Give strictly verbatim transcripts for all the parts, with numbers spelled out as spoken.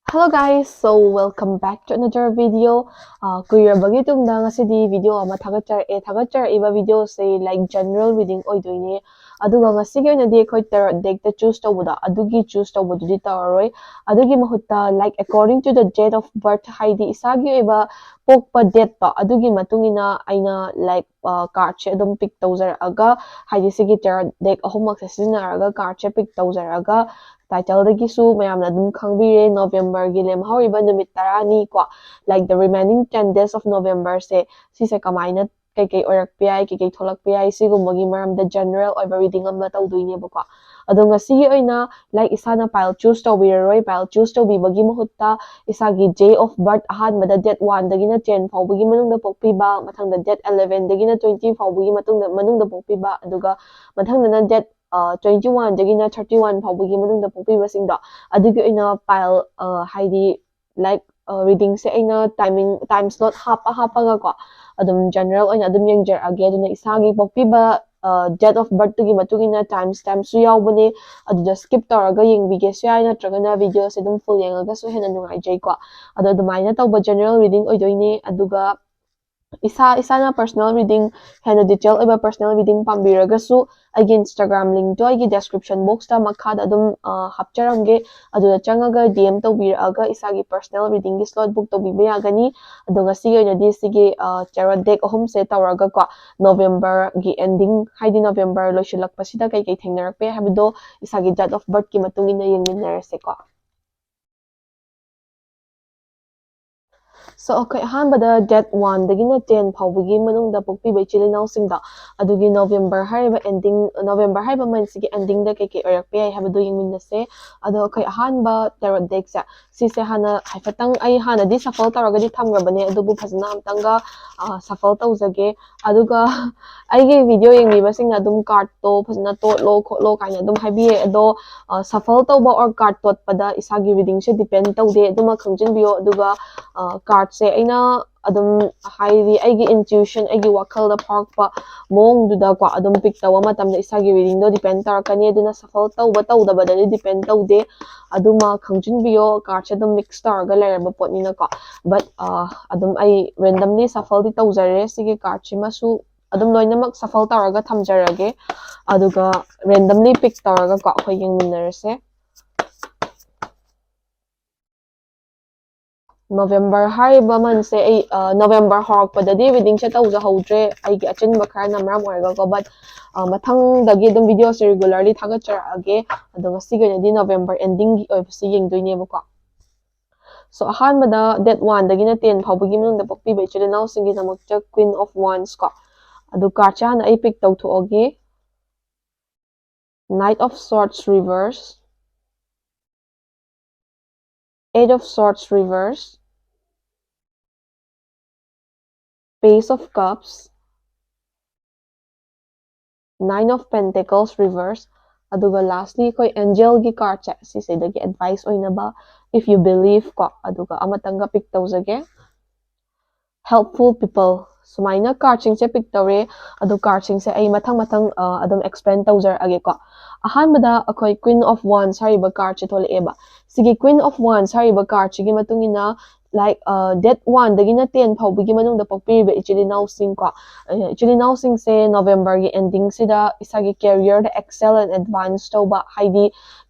Hello guys, so welcome back to another video. Uh, ꯀꯨꯏꯔꯕꯒꯤ ꯇꯨꯡꯗ ꯉꯁꯤꯗꯤ video ꯑꯃ ꯊꯥꯒꯠꯆꯔꯛꯑꯦ꯫ ꯊꯥꯒꯠꯆꯔꯛꯏꯕ videoꯁꯦ like general reading ꯑꯣꯏꯗꯣꯏꯅꯦ꯫ ꯑꯗꯨꯒ ꯉꯁꯤꯒꯤ ꯑꯣꯏꯅꯗꯤ ꯑꯩꯈꯣꯏ tarot deckꯇ choose ꯇꯧꯕꯗꯣ, ꯑꯗꯨꯒꯤ choose ꯇꯧꯕꯗꯨꯗꯤ ꯇꯧꯔꯔꯣꯏ꯫ ꯑꯗꯨꯒꯤ ꯃꯍꯨꯠꯇ like according to the date of birth, ꯍꯥꯏꯗꯤ ꯏꯁꯥꯒꯤ ꯑꯣꯏꯕ ꯄꯣꯛꯄ dateꯇꯣ, ꯑꯗꯨꯒꯤ ꯃꯇꯨꯡ ꯏꯟꯅ ꯑꯩꯅ like cardꯁꯦ ꯑꯗꯨꯝ pick ꯇꯧꯖꯔꯛꯑꯒ, ꯍꯥꯏꯗꯤ ꯁꯤꯒꯤ tarot deck ꯑꯍꯨꯝꯃꯛꯁꯦ ꯁꯤꯖꯤꯟꯅꯔꯒ cardꯁꯦ pick ꯇꯧꯖꯔꯒ, titleꯗꯒꯤꯁꯨ ꯃꯌꯥꯝꯅ ꯑꯗꯨꯝ ꯈꯪꯕꯤꯔꯦ, Novemberꯒꯤ ꯂꯦꯝꯍꯧꯔꯤꯕ ꯅꯨꯃꯤꯠ ꯇꯔꯥꯅꯤ ꯀꯣ, like the remaining ten days of Novemberꯁꯦ, ꯁꯤꯁꯦ ꯀꯃꯥꯏꯅ ꯀꯩꯀꯩ ꯑꯣꯏꯔꯛꯄ ꯌꯥꯏ, ꯀꯩꯀꯩ ꯊꯣꯛꯂꯛꯄ ꯌꯥꯏ, ꯁꯤꯒꯨꯝꯕꯒꯤ ꯃꯔꯝꯗ general ꯑꯣꯏꯕ reading ꯑꯃ ꯇꯧꯗꯣꯏꯅꯦꯕꯀꯣ꯫ ꯑꯗꯣ ꯉꯁꯤꯒꯤ ꯑꯣꯏꯅ like ꯏꯁꯥꯅ pile choose ꯇꯧꯕꯤꯔꯔꯣꯏ꯫ Pile choose ꯇꯧꯕꯤꯕꯒꯤ ꯃꯍꯨꯠꯇ ꯏꯁꯥꯒꯤ day of birth, ꯑꯍꯥꯟꯕꯗ date oneꯗꯒꯤꯅ ten ꯐꯥꯎꯕꯒꯤ ꯃꯅꯨꯡꯗ ꯄꯣꯛꯄꯤꯕ, ꯃꯊꯪꯗ date elevenꯗꯒꯤꯅ twenty ꯐꯥꯎꯕꯒꯤ ꯃꯇꯨꯡꯗ, ꯃꯅꯨꯡꯗ ꯄꯣꯛꯄꯤꯕ, ꯑꯗꯨꯒ ꯃꯊꯪꯗꯅ date twenty oneꯗꯒꯤꯅ thirty one ꯐꯥꯎꯕꯒꯤ ꯃꯅꯨꯡꯗ ꯄꯣꯛꯄꯤꯕꯁꯤꯡꯗꯣ, ꯑꯗꯨꯒꯤ ꯑꯣꯏꯅ pile, ꯍꯥꯏꯗꯤ like readingꯁꯦ ꯑꯩꯅ timing, time slot ꯍꯥꯞꯄ ꯍꯥꯞꯄꯒꯀꯣ, ꯑꯗꯨꯝ general ꯑꯣꯏꯅ ꯑꯗꯨꯝ ꯌꯦꯡꯖꯔꯛꯑꯒꯦ꯫ ꯑꯗꯨꯅ ꯏꯁꯥꯒꯤ ꯄꯣꯛꯄꯤꯕ date of birthꯇꯨꯒꯤ ꯃꯇꯨꯡ ꯏꯟꯅ time stampꯁꯨ ꯌꯥꯎꯕꯅꯦ, ꯑꯗꯨꯗ skip ꯇꯧꯔꯒ ꯌꯦꯡꯕꯤꯒꯦꯁꯨ ꯌꯥꯏ, ꯅꯠꯇ꯭ꯔꯒꯅ videoꯁꯦ ꯑꯗꯨꯝ full ꯌꯦꯡꯉꯒꯁꯨ ꯍꯦꯟꯅ ꯅꯨꯡꯉꯥꯏꯖꯩꯀꯣ꯫ ꯑꯗꯣ ꯑꯗꯨꯃꯥꯏꯅ ꯇꯧꯕ general reading ꯑꯣꯏꯗꯣꯏꯅꯦ꯫ ꯑꯗꯨꯒ ꯏꯁꯥ ꯏꯁꯥꯅ personal reading, ꯍꯦꯟꯅ detail ꯑꯣꯏꯕ personal reading ꯄꯥꯝꯕꯤꯔꯒꯁꯨ, ꯑꯩꯒꯤ Instagram linkꯇꯣ ꯑꯩꯒꯤ description boxꯇ ꯃꯈꯥꯗ ꯑꯗꯨꯝ ꯍꯥꯞꯆꯔꯝꯒꯦ꯫ ꯑꯗꯨꯗ ꯆꯪꯉꯒ DM ꯇꯧꯕꯤꯔꯛꯑꯒ ꯏꯁꯥꯒꯤ personal readingꯒꯤ slot book ꯇꯧꯕꯤꯕ ꯌꯥꯒꯅꯤ꯫ ꯑꯗꯣ ꯉꯁꯤꯒꯤ ꯑꯣꯏꯅꯗꯤ ꯁꯤꯒꯤ tarot deck ꯑꯍꯨꯝꯁꯦ ꯇꯧꯔꯒꯀꯣ, Novemberꯒꯤ ending, ꯍꯥꯏꯗꯤ November ꯂꯣꯏꯁꯤꯜꯂꯛꯄꯁꯤꯗ ꯀꯩꯀꯩ ꯊꯦꯡꯅꯔꯛꯄ ꯌꯥꯏ ꯍꯥꯏꯕꯗꯣ ꯏꯁꯥꯒꯤ date of birthꯀꯤ ꯃꯇꯨꯡ ꯏꯟꯅ ꯌꯦꯡꯃꯤꯟꯅꯔꯁꯦꯀꯣ꯫ So ꯑꯩꯈꯣꯏ ꯑꯍꯥꯟꯕꯗ date oneꯗꯒꯤꯅ ten ꯐꯥꯎꯕꯒꯤ ꯃꯅꯨꯡꯗ ꯄꯣꯛꯄꯤꯕ ꯏꯆꯤꯜ ꯏꯅꯥꯎꯁꯤꯡꯗꯣ, ꯑꯗꯨꯒꯤ November ꯍꯥꯏꯔꯤꯕ ending, November ꯍꯥꯏꯔꯤꯕ monthꯁꯤꯒꯤ endingꯗ ꯀꯩꯀꯩ ꯑꯣꯏꯔꯛꯄ ꯌꯥꯏ ꯍꯥꯏꯕꯗꯨ ꯌꯦꯡꯃꯤꯟꯅꯁꯦ꯫ ꯑꯗꯣ ꯑꯩꯈꯣꯏ ꯑꯍꯥꯟꯕ tarot deckꯁꯦ, ꯁꯤꯁꯦ ꯍꯥꯟꯅ ꯍꯥꯏꯐꯦꯠꯇꯪ, ꯑꯩ ꯍꯥꯟꯅꯗꯤ shuffle ꯇꯧꯔꯒꯗꯤ ꯊꯝꯈ꯭ꯔꯕꯅꯦ, ꯑꯗꯨꯕꯨ ꯐꯖꯅ ꯑꯝꯇꯪꯒ shuffle ꯇꯧꯖꯒꯦ꯫ ꯑꯗꯨꯒ ꯑꯩꯒꯤ video ꯌꯦꯡꯕꯤꯕꯁꯤꯡꯅ ꯑꯗꯨꯝ cardꯇꯣ ꯐꯖꯅ ꯇꯣꯠꯂꯣ ꯈꯣꯠꯂꯣ ꯀꯥꯏꯅ ꯑꯗꯨꯝ ꯍꯥꯏꯕꯤꯌꯦ꯫ ꯑꯗꯣ shuffle ꯇꯧꯕ or card ꯇꯣꯠꯄꯗ ꯏꯁꯥꯒꯤ readingꯁꯦ depend ꯇꯧꯗꯦ, ꯑꯗꯨꯃ ꯈꯪꯖꯤꯟꯕꯤꯌꯣ꯫ ꯑꯗꯨꯒ card ꯁꯦ ꯑꯩꯅ ꯑꯗꯨꯝ, ꯍꯥꯏꯗꯤ ꯑꯩꯒꯤ intuition, ꯑꯩꯒꯤ ꯋꯥꯈꯜꯗ ꯐꯥꯎꯔꯛꯄ ꯃꯑꯣꯡꯗꯨꯗꯀꯣ ꯑꯗꯨꯝ pick ꯇꯧꯕ ꯃꯇꯝꯗ ꯏꯁꯥꯒꯤ readingꯗꯣ depend ꯇꯧꯔꯛꯀꯅꯤ꯫ ꯑꯗꯨꯅ shuffle ꯇꯧꯕ ꯇꯧꯗꯕꯗꯗꯤ depend ꯇꯧꯗꯦ꯫ ꯑꯗꯨꯃ ꯈꯪꯖꯤꯟꯕꯤꯌꯣ, cardꯁꯦ ꯑꯗꯨꯝ mix ꯇꯧꯔꯒ ꯂꯩꯔꯕ ꯄꯣꯠꯅꯤꯅꯀꯣ꯫ But ꯑꯗꯨꯝ ꯑꯩ randomly shuffleꯗꯤ ꯇꯧꯖꯔꯦ꯫ ꯁꯤꯒꯤ cardꯁꯤꯃꯁꯨ ꯑꯗꯨꯝ ꯂꯣꯏꯅꯃꯛ shuffle ꯇꯧꯔꯒ ꯊꯝꯖꯔꯒꯦ꯫ ꯑꯗꯨꯒ randomly pick ꯇꯧꯔꯒꯀꯣ ꯑꯩꯈꯣꯏ ꯌꯦꯡꯃꯤꯟꯅꯔꯁꯦ꯫ November ꯍꯥꯏꯔꯤꯕ monthꯁꯦ ꯑꯩ, ꯑ, November ꯍꯧꯔꯛꯄꯗꯗꯤ readingꯁꯦ ꯇꯧꯖꯍꯧꯗ꯭ꯔꯦ, ꯑꯩꯒꯤ ꯑꯆꯤꯟꯕ ꯈꯔꯅ ꯃꯔꯝ ꯑꯣꯏꯔꯒꯀꯣ꯫ But, ꯑ, ꯃꯊꯪꯗꯒꯤ ꯑꯗꯨꯝ videoꯁꯦ regularly ꯊꯥꯒꯠꯆꯔꯛꯑꯒꯦ꯫ ꯑꯗꯣ ꯉꯁꯤꯒꯤ ꯑꯣꯏꯅꯗꯤ November endingꯒꯤ ꯑꯣꯏꯕꯁꯤ ꯌꯦꯡꯗꯣꯏꯅꯦꯕꯀꯣ꯫ So, ꯑꯍꯥꯟꯕꯗ date oneꯗꯒꯤꯅ ten ꯐꯥꯎꯕꯒꯤ ꯃꯅꯨꯡꯗ ꯄꯣꯛꯄꯤꯕ ꯏꯆꯤꯜ ꯏꯅꯥꯎꯁꯤꯡꯒꯤꯗꯃꯛꯇ Queen of Wands ꯀꯣ꯫ ꯑꯗꯨ cardꯁꯦ ꯍꯥꯟꯅ ꯑꯩ pick ꯇꯧꯊꯣꯛꯑꯒꯦ꯫ Knight of Swords reverse, Eight of Swords reverse, Page of Cups, Nine of Pentacles reverse, ꯑꯗꯨꯒ lastly ꯑꯩꯈꯣꯏ angelꯒꯤ cardꯁꯦ, ꯁꯤꯁꯤꯗꯒꯤ advice ꯑꯣꯏꯅꯕ, if you believe ꯀꯣ, ꯑꯗꯨꯒ ꯑꯃꯇꯪꯒ pick ꯇꯧꯖꯒꯦ꯫ Helpful people, ꯁꯨꯃꯥꯏꯅ cardꯁꯤꯡꯁꯦ pick ꯇꯧꯔꯦ꯫ ꯑꯗꯣ cardꯁꯤꯡꯁꯦ ꯑꯩ ꯃꯊꯪ ꯃꯊꯪ, ꯑ, ꯑꯗꯨꯝ explain ꯇꯧꯖꯔꯛꯑꯒꯦꯀꯣ꯫ ꯑꯍꯥꯟꯕꯗ ꯑꯩꯈꯣꯏ Queen of Wands ꯍꯥꯏꯔꯤꯕ cardꯁꯦ ꯊꯣꯛꯂꯛꯑꯦꯕ꯫ ꯁꯤꯒꯤ Queen of Wands ꯍꯥꯏꯔꯤꯕ cardꯁꯤꯒꯤ ꯃꯇꯨꯡ ꯏꯟꯅ, like, ꯑ, date oneꯗꯒꯤꯅ ten ꯐꯥꯎꯕꯒꯤ ꯃꯅꯨꯡꯗ ꯄꯣꯛꯄꯤꯔꯤꯕ ꯏꯆꯤꯜ ꯏꯅꯥꯎꯁꯤꯡꯀꯣ, ꯑ, ꯏꯆꯤꯜ ꯏꯅꯥꯎꯁꯤꯡꯁꯦ Novemberꯒꯤ endingꯁꯤꯗ ꯏꯁꯥꯒꯤ careerꯗ excel and advance ꯇꯧꯕ, ꯍꯥꯏꯗꯤ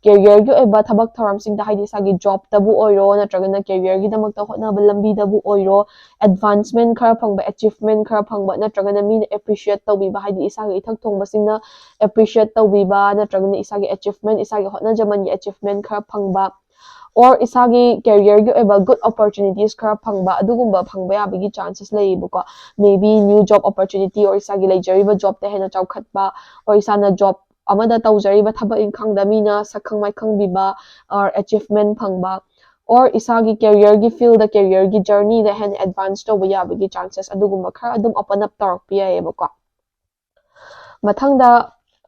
careerꯒꯤ ꯑꯣꯏꯕ ꯊꯕꯛ ꯊꯧꯔꯝꯁꯤꯡꯗ, ꯍꯥꯏꯗꯤ ꯏꯁꯥꯒꯤ jobꯇꯕꯨ ꯑꯣꯏꯔꯣ, ꯅꯠꯇ꯭ꯔꯒꯅ careerꯒꯤꯗꯃꯛꯇ ꯍꯣꯠꯅꯕ ꯂꯝꯕꯤꯗꯕꯨ ꯑꯣꯏꯔꯣ, advancement ꯈꯔ ꯐꯪꯕ, achievement ꯈꯔ ꯐꯪꯕ, ꯅꯠꯇ꯭ꯔꯒꯅ ꯃꯤꯅ appreciate ꯇꯧꯕꯤꯕ, ꯍꯥꯏꯗꯤ ꯏꯁꯥꯒꯤ ꯏꯊꯛ ꯊꯣꯡꯕꯁꯤꯡꯅ appreciate ꯇꯧꯕꯤꯕ, ꯅꯠꯇ꯭ꯔꯒꯅ ꯏꯁꯥꯒꯤ achievement, ꯏꯁꯥꯒꯤ ꯍꯣꯠꯅꯖꯃꯟꯒꯤ achievement ꯈꯔ ꯐꯪꯕ, or ꯏꯁꯥꯒꯤ careerꯒꯤ ꯑꯣꯏꯕ good opportunities ꯈꯔ ꯐꯪꯕ, ꯑꯗꯨꯒꯨꯝꯕ ꯐꯪꯕ ꯌꯥꯕꯒꯤ chances ꯂꯩꯌꯦꯕꯀꯣ꯫ Maybe new job opportunity, or ꯏꯁꯥꯒꯤ ꯂꯩꯖꯔꯤꯕ jobꯇ ꯍꯦꯟꯅ ꯆꯥꯎꯈꯠꯄ, or ꯏꯁꯥꯅ job ꯑꯃꯗ ꯇꯧꯖꯔꯤꯕ ꯊꯕꯛ ꯏꯪꯈꯥꯡꯗ ꯃꯤꯅ ꯁꯛꯈꯪ ꯃꯥꯏꯈꯪꯕꯤꯕ, or achievement ꯐꯪꯕ, or ꯏꯁꯥꯒꯤ careerꯒꯤ fieldꯗ, careerꯒꯤ journeyꯗ ꯍꯦꯟꯅ advance ꯇꯧꯕ ꯌꯥꯕꯒꯤ chances ꯑꯗꯨꯒꯨꯝꯕ ꯈꯔ ꯑꯗꯨꯝ open up ꯇꯧꯔꯛꯄ ꯌꯥꯏꯌꯦꯕꯀꯣ꯫ ꯃꯊꯪꯗ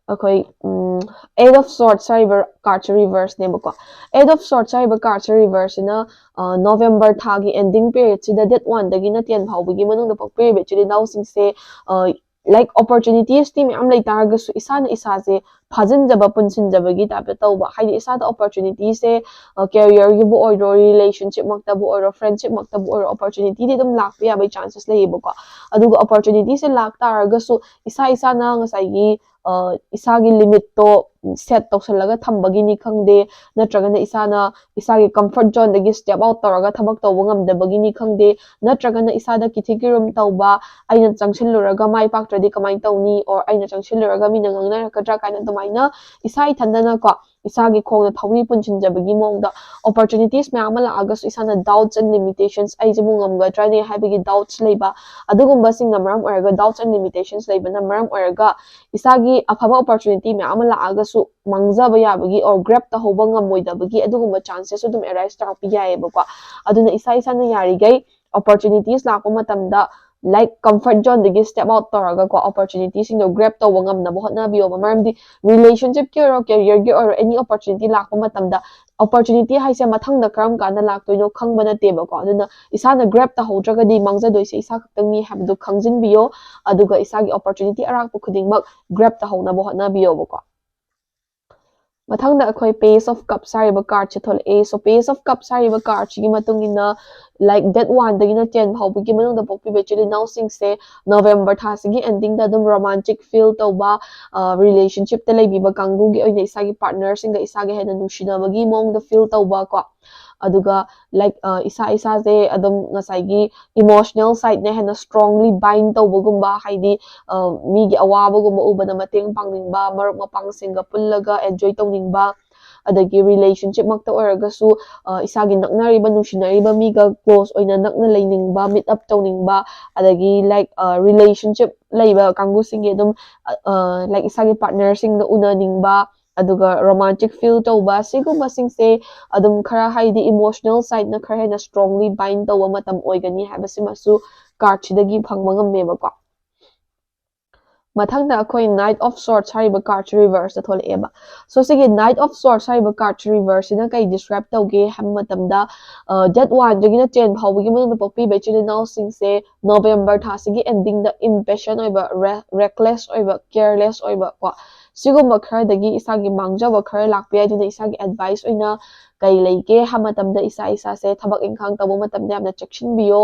ꯑꯩꯈꯣꯏ ꯎꯝ, Eight of Swords ꯍꯥꯏꯔꯤꯕ card say reverse ꯅꯦꯕꯀꯣ꯫ Eight of Swords ꯍꯥꯏꯔꯤꯕ card ꯁꯦ reverse ꯁꯤꯅ ꯑ, November ꯊꯥꯒꯤ ending period ꯁꯤꯗ date one ꯗꯒꯤꯅ ten ꯐꯥꯎꯕꯒꯤ ꯃꯅꯨꯡꯗ ꯄꯣꯛꯄꯤꯔꯤꯕ ꯏꯆꯤꯜ ꯏꯅꯥꯎꯁꯤꯡꯁꯦ ꯑ, like opportunities ꯇꯤ ꯃꯌꯥꯝ ꯂꯩ ꯇꯥꯔꯒꯁꯨ ꯏꯁꯥꯅ ꯏꯁꯥꯁꯦ ꯐꯥꯖꯤꯟꯖꯕ, ꯄꯨꯟꯁꯤꯟꯖꯕꯒꯤ type ꯇ ꯇꯧꯕ, ꯍꯥꯏꯗꯤ ꯏꯁꯥꯗ opportunity ꯁꯦ career ꯒꯤꯕꯨ ꯑꯣꯏꯔꯣ, relationship ꯃꯛꯇꯕꯨ ꯑꯣꯏꯔꯣ, friendship ꯃꯛꯇꯕꯨ ꯑꯣꯏꯔꯣ, opportunity ꯗꯤ ꯑꯗꯨꯝ ꯂꯥꯛꯄ ꯌꯥꯕꯒꯤ chances ꯂꯩꯌꯦꯕꯀꯣ꯫ ꯑꯗꯨꯒ opportunity ꯁꯦ ꯂꯥꯛ ꯇꯥꯔꯒꯁꯨ ꯏꯁꯥ ꯏꯁꯥꯅ ꯉꯁꯥꯏꯒꯤ ꯑ, ꯏꯁꯥꯒꯤ limit ꯇꯣ set ꯇꯧꯁꯜꯂꯒ ꯊꯝꯕꯒꯤꯅꯤ ꯈꯪꯗꯦ, ꯅꯠꯇ꯭ꯔꯒꯅ ꯏꯁꯥꯅ ꯏꯁꯥꯒꯤ comfort zone ꯗꯒꯤ step out ꯇꯧꯔꯒ ꯊꯕꯛ ꯇꯧꯕ ꯉꯝꯗꯕꯒꯤꯅꯤ ꯈꯪꯗꯦ, ꯅꯠꯇ꯭ꯔꯒꯅ ꯏꯁꯥꯗ ꯀꯤꯊꯤ ꯀꯤꯔꯨꯝ ꯇꯧꯕ, "ꯑꯩꯅ ꯆꯪꯁꯤꯜꯂꯨꯔꯒ ꯃꯥꯏ ꯄꯥꯛꯇ꯭ꯔꯗꯤ ꯀꯃꯥꯏꯅ ꯇꯧꯅꯤ?" or "ꯑꯩꯅ ꯆꯪꯁꯤꯜꯂꯨꯔꯒ ꯃꯤꯅ ꯉꯥꯡꯅꯔꯛꯀꯗ꯭ꯔꯥ?" ꯀꯥꯏꯅ ꯑꯗꯨꯃꯥꯏꯅ ꯏꯁꯥ ꯏꯊꯟꯗꯅꯀꯣ, ꯏꯁꯥꯒꯤ ꯈꯣꯡꯗ ꯊꯧꯔꯤ ꯄꯨꯟꯁꯤꯟꯖꯕꯒꯤ ꯃꯑꯣꯡꯗ opportunities ꯃꯌꯥꯝ ꯑꯃ ꯂꯥꯛꯑꯒꯁꯨ ꯏꯁꯥꯅ doubts and limitations, "ꯑꯩꯁꯤꯕꯨ ꯉꯝꯒꯗ꯭ꯔꯅꯦ?" ꯍꯥꯏꯕꯒꯤ doubts ꯂꯩꯕ, ꯑꯗꯨꯒꯨꯝꯕꯁꯤꯡꯅ ꯃꯔꯝ ꯑꯣꯏꯔꯒ, doubts and limitations ꯂꯩꯕꯅ ꯃꯔꯝ ꯑꯣꯏꯔꯒ ꯏꯁꯥꯒꯤ ꯑꯐꯕ opportunity ꯃꯌꯥꯝ ꯑꯃ ꯂꯥꯛꯑꯒꯁꯨ ꯃꯥꯡꯖꯕ ꯌꯥꯕꯒꯤ or grab ꯇꯧꯍꯧꯕ ꯉꯝꯃꯣꯏꯗꯕꯒꯤ ꯑꯗꯨꯒꯨꯝꯕ chances ꯁꯨ ꯑꯗꯨꯝ arise ꯇꯧꯔꯛꯄ ꯌꯥꯏꯌꯦꯕꯀꯣ꯫ ꯑꯗꯨꯅ ꯏꯁꯥ ꯏꯁꯥꯅ ꯌꯥꯔꯤꯈꯩ opportunities ꯂꯥꯛꯄ ꯃꯇꯝꯗ, like, comfort zone ꯗꯒꯤ step out ꯇꯧꯔꯒꯀꯣ, opportunity ꯁꯤꯡꯗꯣ grab ꯇꯧꯕ ꯉꯝꯅꯕ ꯍꯣꯠꯅꯕꯤꯌꯣꯕ꯫ ꯃꯔꯝꯗꯤ relationship ꯀꯤ ꯑꯣꯏꯔꯣ, career ꯒꯤ ꯑꯣꯏꯔꯣ, any opportunity ꯂꯥꯛꯄ ꯃꯇꯝꯗ opportunity ꯍꯥꯏꯁꯦ ꯃꯊꯪꯗ ꯀꯔꯝ ꯀꯥꯟꯗ ꯂꯥꯛꯇꯣꯏꯅꯣ ꯈꯪꯕ ꯅꯠꯇꯦꯕꯀꯣ꯫ ꯑꯗꯨꯅ ꯏꯁꯥꯅ grab ꯇꯧꯍꯧꯗ꯭ꯔꯒꯗꯤ ꯃꯥꯡꯖꯗꯣꯏꯁꯦ ꯏꯁꯥ ꯈꯛꯇꯪꯅꯤ ꯍꯥꯏꯕꯗꯨ ꯈꯪꯖꯤꯟꯕꯤꯌꯣ꯫ ꯑꯗꯨꯒ ꯏꯁꯥꯒꯤ opportunity ꯑꯔꯥꯛꯄ ꯈꯨꯗꯤꯡꯃꯛ grab ꯇꯧꯍꯧꯅꯕ ꯍꯣꯠꯅꯕꯤꯌꯣꯕꯀꯣ꯫ ꯃꯊꯪꯗ ꯑꯩꯈꯣꯏ Page of Cups ꯍꯥꯏꯔꯤꯕ card ꯁꯦ ꯊꯣꯛꯂꯛꯑꯦ꯫ So Page of Cups ꯍꯥꯏꯔꯤꯕ card ꯁꯤꯒꯤ ꯃꯇꯨꯡ ꯏꯟꯅ, like, date one ꯗꯒꯤꯅ ten ꯐꯥꯎꯕꯒꯤ ꯃꯅꯨꯡꯗ ꯄꯣꯛꯄꯤꯕ ꯏꯆꯤꯜ ꯏꯅꯥꯎꯁꯤꯡꯁꯦ November ꯊꯥꯁꯤꯒꯤ ending ꯗ ꯑꯗꯨꯝ romantic feel ꯇꯧꯕ, ꯑ, relationship ꯇ ꯂꯩꯕꯤꯕ ꯀꯥꯡꯕꯨꯒꯤ ꯑꯣꯏꯅ ꯏꯁꯥꯒꯤ partner ꯁꯤꯡꯒ ꯏꯁꯥꯒ ꯍꯦꯟꯅ ꯅꯨꯡꯁꯤꯅꯕꯒꯤ ꯃꯑꯣꯡꯗ feel ꯇꯧꯕ ꯀꯣ꯫ ꯑꯗꯨꯒ, like, ꯑ, ꯏꯁꯥ ꯏꯁꯥꯁꯦ ꯑꯗꯨꯝ ꯉꯁꯥꯏꯒꯤ emotional side ꯅ ꯍꯦꯟꯅ strongly bind ꯇꯧꯕꯒꯨꯝꯕ, ꯍꯥꯏꯗꯤ, ꯑ, ꯃꯤꯒꯤ ꯑꯋꯥꯕꯒꯨꯝꯕ ꯎꯕꯗ ꯃꯇꯦꯡ ꯄꯥꯡꯅꯤꯡꯕ, ꯃꯔꯨꯞ ꯃꯄꯥꯡꯁꯤꯡꯒ ꯄꯨꯜꯂꯒ enjoy ꯇꯧꯅꯤꯡꯕ, ꯑꯗꯒꯤ relationship ꯃꯛꯇ ꯑꯣꯏꯔꯒꯁꯨ, ꯑ, ꯏꯁꯥꯒꯤ ꯅꯛꯅꯔꯤꯕ, ꯅꯨꯡꯁꯤꯅꯔꯤꯕ ꯃꯤꯒ close ꯑꯣꯏꯅ ꯅꯛꯅ ꯂꯩꯅꯤꯡꯕ, meet up ꯇꯧꯅꯤꯡꯕ, ꯑꯗꯒꯤ, like, ꯑ, relationship ꯂꯩꯕ ꯀꯥꯡꯕꯨꯁꯤꯡꯒꯤ ꯑꯗꯨꯝ, ꯑ, ꯑ, like, ꯏꯁꯥꯒꯤ partner ꯁꯤꯡꯗ ꯎꯅꯅꯤꯡꯕ, ꯑꯗꯨꯒ romantic feel ꯇꯧꯕ, ꯁꯤꯒꯨꯝꯕꯁꯤꯡꯁꯦ ꯑꯗꯨꯝ ꯈꯔ, ꯍꯥꯏꯗꯤ, emotional side ꯅ ꯈꯔ ꯍꯦꯟꯅ strongly bind ꯇꯧꯕ ꯃꯇꯝ ꯑꯣꯏꯒꯅꯤ ꯍꯥꯏꯕꯁꯤꯃꯁꯨ card ꯁꯤꯗꯒꯤ ꯐꯪꯕ ꯉꯝꯃꯦꯕꯀꯣ꯫ ꯃꯊꯪꯗ ꯑꯩꯈꯣꯏ Knight of Swords ꯍꯥꯏꯔꯤꯕ card ꯁꯤ reverse ꯇ ꯊꯣꯛꯂꯛꯑꯦꯕ꯫ So ꯁꯤꯒꯤ Knight of Swords ꯍꯥꯏꯔꯤꯕ card ꯁꯤ reverse ꯁꯤꯅ ꯀꯩ describe ꯇꯧꯒꯦ ꯍꯥꯏꯕ ꯃꯇꯝꯗ, ꯑ, date one ꯗꯒꯤꯅ ten ꯐꯥꯎꯕꯒꯤ ꯃꯅꯨꯡꯗ ꯄꯣꯛꯄꯤꯕ ꯏꯆꯤꯜ ꯏꯅꯥꯎꯁꯤꯡꯁꯦ November ꯊꯥꯁꯤꯒꯤ ending ꯗ impatient ꯑꯣꯏꯕ, re-, reckless ꯑꯣꯏꯕ, careless ꯑꯣꯏꯕ ꯀꯣ, ꯁꯤꯒꯨꯝꯕ ꯈꯔꯗꯒꯤ ꯏꯁꯥꯒꯤ ꯃꯥꯡꯖꯕ ꯈꯔ ꯂꯥꯛꯄ ꯌꯥꯏ꯫ ꯑꯗꯨꯅ ꯏꯁꯥꯒꯤ advice ꯑꯣꯏꯅ ꯀꯩ ꯂꯩꯒꯦ ꯍꯥꯏꯕ ꯃꯇꯝꯗ ꯏꯁꯥ ꯏꯁꯥꯁꯦ ꯊꯕꯛ ꯏꯪꯈꯥꯡ ꯇꯧꯕ ꯃꯇꯝꯗ ꯌꯥꯝꯅ ꯆꯦꯛꯁꯤꯟꯕꯤꯌꯣ꯫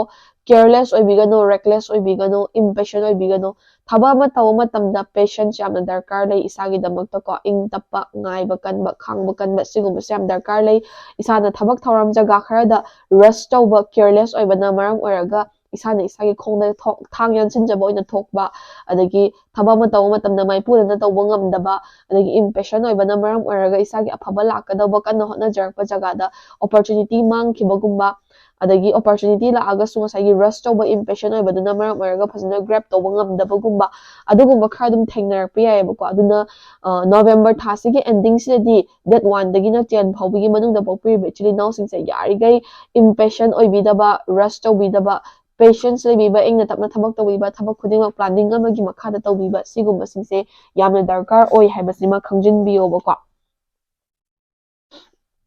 Careless ꯑꯣꯏꯕꯤꯒꯅꯨ, reckless ꯑꯣꯏꯕꯤꯒꯅꯨ, impatient ꯑꯣꯏꯕꯤꯒꯅꯨ꯫ ꯊꯕꯛ ꯑꯃ ꯇꯧꯕ ꯃꯇꯝꯗ patience ꯌꯥꯝꯅ ꯗꯔꯀꯥꯔ ꯂꯩ ꯏꯁꯥꯒꯤꯗꯃꯛꯇꯀꯣ꯫ ꯏꯪ ꯇꯞꯄ, ꯉꯥꯏꯕ ꯀꯟꯕ, ꯈꯥꯡꯕ ꯀꯟꯕ, ꯁꯤꯒꯨꯝꯕꯁꯦ ꯌꯥꯝ ꯗꯔꯀꯥꯔ ꯂꯩ꯫ ꯏꯁꯥꯅ ꯊꯕꯛ ꯊꯧꯔꯝ ꯖꯒꯥ ꯈꯔꯗ rush ꯇꯧꯕ, careless ꯑꯣꯏꯕꯅ ꯃꯔꯝ ꯑꯣꯏꯔꯒ ꯏꯁꯥꯅ ꯏꯁꯥꯒꯤ ꯈꯣꯡꯗ ꯊꯣꯛ-, ꯊꯥꯡ ꯌꯥꯟꯁꯤꯟꯖꯕ ꯑꯣꯏꯅ ꯊꯣꯛꯄ, ꯑꯗꯒꯤ ꯊꯕꯛ ꯑꯃ ꯇꯧꯕ ꯃꯇꯝꯗ ꯃꯥꯏꯄꯨꯅꯅ ꯇꯧꯕ ꯉꯝꯗꯕ, ꯑꯗꯒꯤ impatient ꯑꯣꯏꯕꯅ ꯃꯔꯝ ꯑꯣꯏꯔꯒ ꯏꯁꯥꯒꯤ ꯑꯐꯕ ꯂꯥꯛꯀꯗꯧꯕ ꯀꯟꯅ ꯍꯣꯠꯅꯖꯔꯛꯄ ꯖꯒꯥꯗ opportunity ꯃꯥꯡꯈꯤꯕꯒꯨꯝꯕ, ꯑꯗꯒꯤ opportunity ꯂꯥꯛꯑꯒꯁꯨ ꯉꯁꯥꯏꯒꯤ rush ꯇꯧꯕ, impatient ꯑꯣꯏꯕꯗꯨꯅ ꯃꯔꯝ ꯑꯣꯏꯔꯒ ꯐꯖꯅ grab ꯇꯧꯕ ꯉꯝꯗꯕꯒꯨꯝꯕ, ꯑꯗꯨꯒꯨꯝꯕ ꯈꯔ ꯑꯗꯨꯝ ꯊꯦꯡꯅꯔꯛꯄ ꯌꯥꯏꯑꯕꯀꯣ꯫ ꯑꯗꯨꯅ, ꯑ, November ꯊꯥꯁꯤꯒꯤ ending ꯁꯤꯗꯗꯤ date one ꯗꯒꯤꯅ ten ꯐꯥꯎꯕꯒꯤ ꯃꯅꯨꯡꯗ ꯄꯣꯛꯄꯤꯔꯤꯕ ꯏꯆꯤꯜ ꯏꯅꯥꯎꯁꯤꯡꯁꯦ ꯌꯥꯔꯤꯈꯩ impatient ꯑꯣꯏꯕꯤꯗꯕ, rush ꯇꯧꯕꯤꯗꯕ, patience ꯂꯩꯕꯤꯕ, ꯏꯪꯅ ꯇꯞꯅ ꯊꯕꯛ ꯇꯧꯕꯤꯕ, ꯊꯕꯛ ꯈꯨꯗꯤꯡꯃꯛ planning ꯑꯃꯒꯤ ꯃꯈꯥꯗ ꯇꯧꯕꯤꯕ, ꯁꯤꯒꯨꯝꯕꯁꯤꯡꯁꯦ ꯌꯥꯝꯅ ꯗꯔꯀꯥꯔ ꯑꯣꯏ ꯍꯥꯏꯕꯁꯤꯃ ꯈꯪꯖꯤꯟꯕꯤꯌꯣꯕꯀꯣ꯫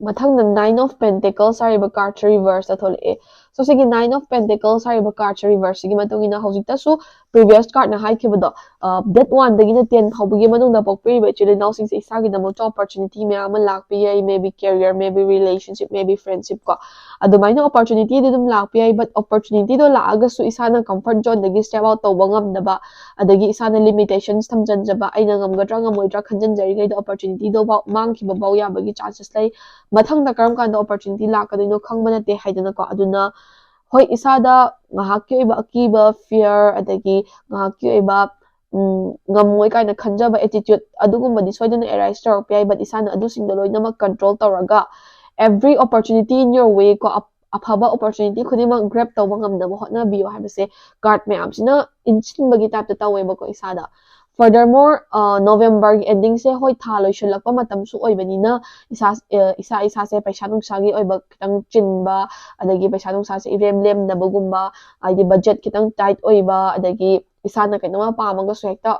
ꯃꯊꯪꯗ Nine of Pentacles ꯍꯥꯏꯔꯤꯕ card ꯁꯦ reverse ꯇ ꯊꯣꯛꯂꯛꯑꯦ꯫ So ꯁꯤꯒꯤ Nine of Pentacles ꯍꯥꯏꯔꯤꯕ card ꯁꯦ reverse ꯁꯤꯒꯤ ꯃꯇꯨꯡ ꯏꯟꯅ ꯍꯧꯖꯤꯛꯇꯁꯨ previous card ꯅ ꯍꯥꯏꯈꯤꯕꯗꯣ, ꯑ, date one ꯗꯒꯤꯅ ten ꯐꯥꯎꯕꯒꯤ ꯃꯅꯨꯡꯗ ꯄꯣꯛꯄꯤꯔꯤꯕ ꯏꯆꯤꯜ ꯏꯅꯥꯎꯁꯤꯡꯁꯦ ꯏꯁꯥꯒꯤꯗꯃꯛꯇ opportunity ꯃꯌꯥꯝ ꯑꯃ ꯂꯥꯛꯄ ꯌꯥꯏ, maybe career, maybe relationship, maybe friendship ꯀꯣ꯫ ꯑꯗꯨꯃꯥꯏꯅ opportunity ꯗꯤ ꯑꯗꯨꯝ ꯂꯥꯛꯄ ꯌꯥꯏ, but opportunity ꯗꯣ ꯂꯥꯛꯑꯒꯁꯨ ꯏꯁꯥꯅ comfort zone ꯗꯒꯤ step out ꯇꯧꯕ ꯉꯝꯗꯕ, ꯑꯗꯒꯤ ꯏꯁꯥꯅ limitations ꯊꯝꯖꯤꯟꯖꯕ, ꯑꯩꯅ ꯉꯝꯒꯗ꯭ꯔꯥ ꯉꯝꯃꯣꯏꯗ꯭ꯔꯥ ꯈꯟꯖꯤꯟꯖꯔꯤꯉꯩꯗ opportunity ꯗꯣ ꯐꯥꯎ ꯃꯥꯡꯈꯤꯕ ꯐꯥꯎ ꯌꯥꯕꯒꯤ chances ꯂꯩ꯫ ꯃꯊꯪꯗ ꯀꯔꯝ ꯀꯥꯟꯗ opportunity ꯂꯥꯛꯀꯗꯣꯏꯅꯣ ꯈꯪꯕ ꯅꯠꯇꯦ ꯍꯥꯏꯗꯅꯀꯣ꯫ ꯑꯗꯨꯅ ꯍꯣꯏ, ꯏꯁꯥꯗ ꯉꯥꯏꯍꯥꯛꯀꯤ ꯑꯣꯏꯕ ꯑꯀꯤꯕ, fear, ꯑꯗꯒꯤ ꯉꯥꯏꯍꯥꯛꯀꯤ ꯑꯣꯏꯕ, ꯎꯝ, ꯉꯝꯃꯣꯏ ꯀꯥꯏꯅ ꯈꯟꯖꯕ attitude ꯑꯗꯨꯒꯨꯝꯕꯗꯤ ꯁꯣꯏꯗꯅ arise ꯇꯧꯔꯛꯄ ꯌꯥꯏ, but ꯏꯁꯥꯅ ꯑꯗꯨꯁꯤꯡꯗꯣ ꯂꯣꯏꯅꯃꯛ control ꯇꯧꯔꯒ every opportunity in your way ꯀꯣ, ꯑꯞ-, ꯑꯐꯕ opportunity ꯈꯨꯗꯤꯡꯃꯛ grab ꯇꯧꯕ ꯉꯝꯅꯕ ꯍꯣꯠꯅꯕꯤꯌꯨ ꯍꯥꯏꯕꯁꯦ card ꯃꯌꯥꯝꯁꯤꯅ ꯏꯟꯁꯤꯟꯕꯒꯤ type ꯇ ꯇꯧꯋꯦꯕꯀꯣ ꯏꯁꯥꯗ꯫ Furthermore, ꯑ, November ꯒꯤ ending ꯁꯦ ꯍꯣꯏ ꯊꯥ ꯂꯣꯏꯁꯤꯜꯂꯛꯄ ꯃꯇꯝꯁꯨ ꯑꯣꯏꯕꯅꯤꯅ ꯏꯁꯥ, ꯑ, ꯏꯁꯥ ꯏꯁꯥꯁꯦ ꯄꯩꯁꯥ ꯅꯨꯡꯁꯥꯒꯤ ꯑꯣꯏꯕ ꯈꯤꯇꯪ ꯆꯤꯟꯕ, ꯑꯗꯒꯤ ꯄꯩꯁꯥ ꯅꯨꯡꯁꯥꯁꯦ ꯏꯔꯦꯝ ꯂꯦꯝꯗꯕꯒꯨꯝꯕ, ꯍꯥꯏꯗꯤ budget ꯈꯤꯇꯪ tight ꯑꯣꯏꯕ, ꯑꯗꯒꯤ ꯏꯁꯥꯅ ꯀꯩꯅꯣꯝꯃ ꯄꯥꯝꯃꯒꯁꯨ ꯍꯦꯛꯇ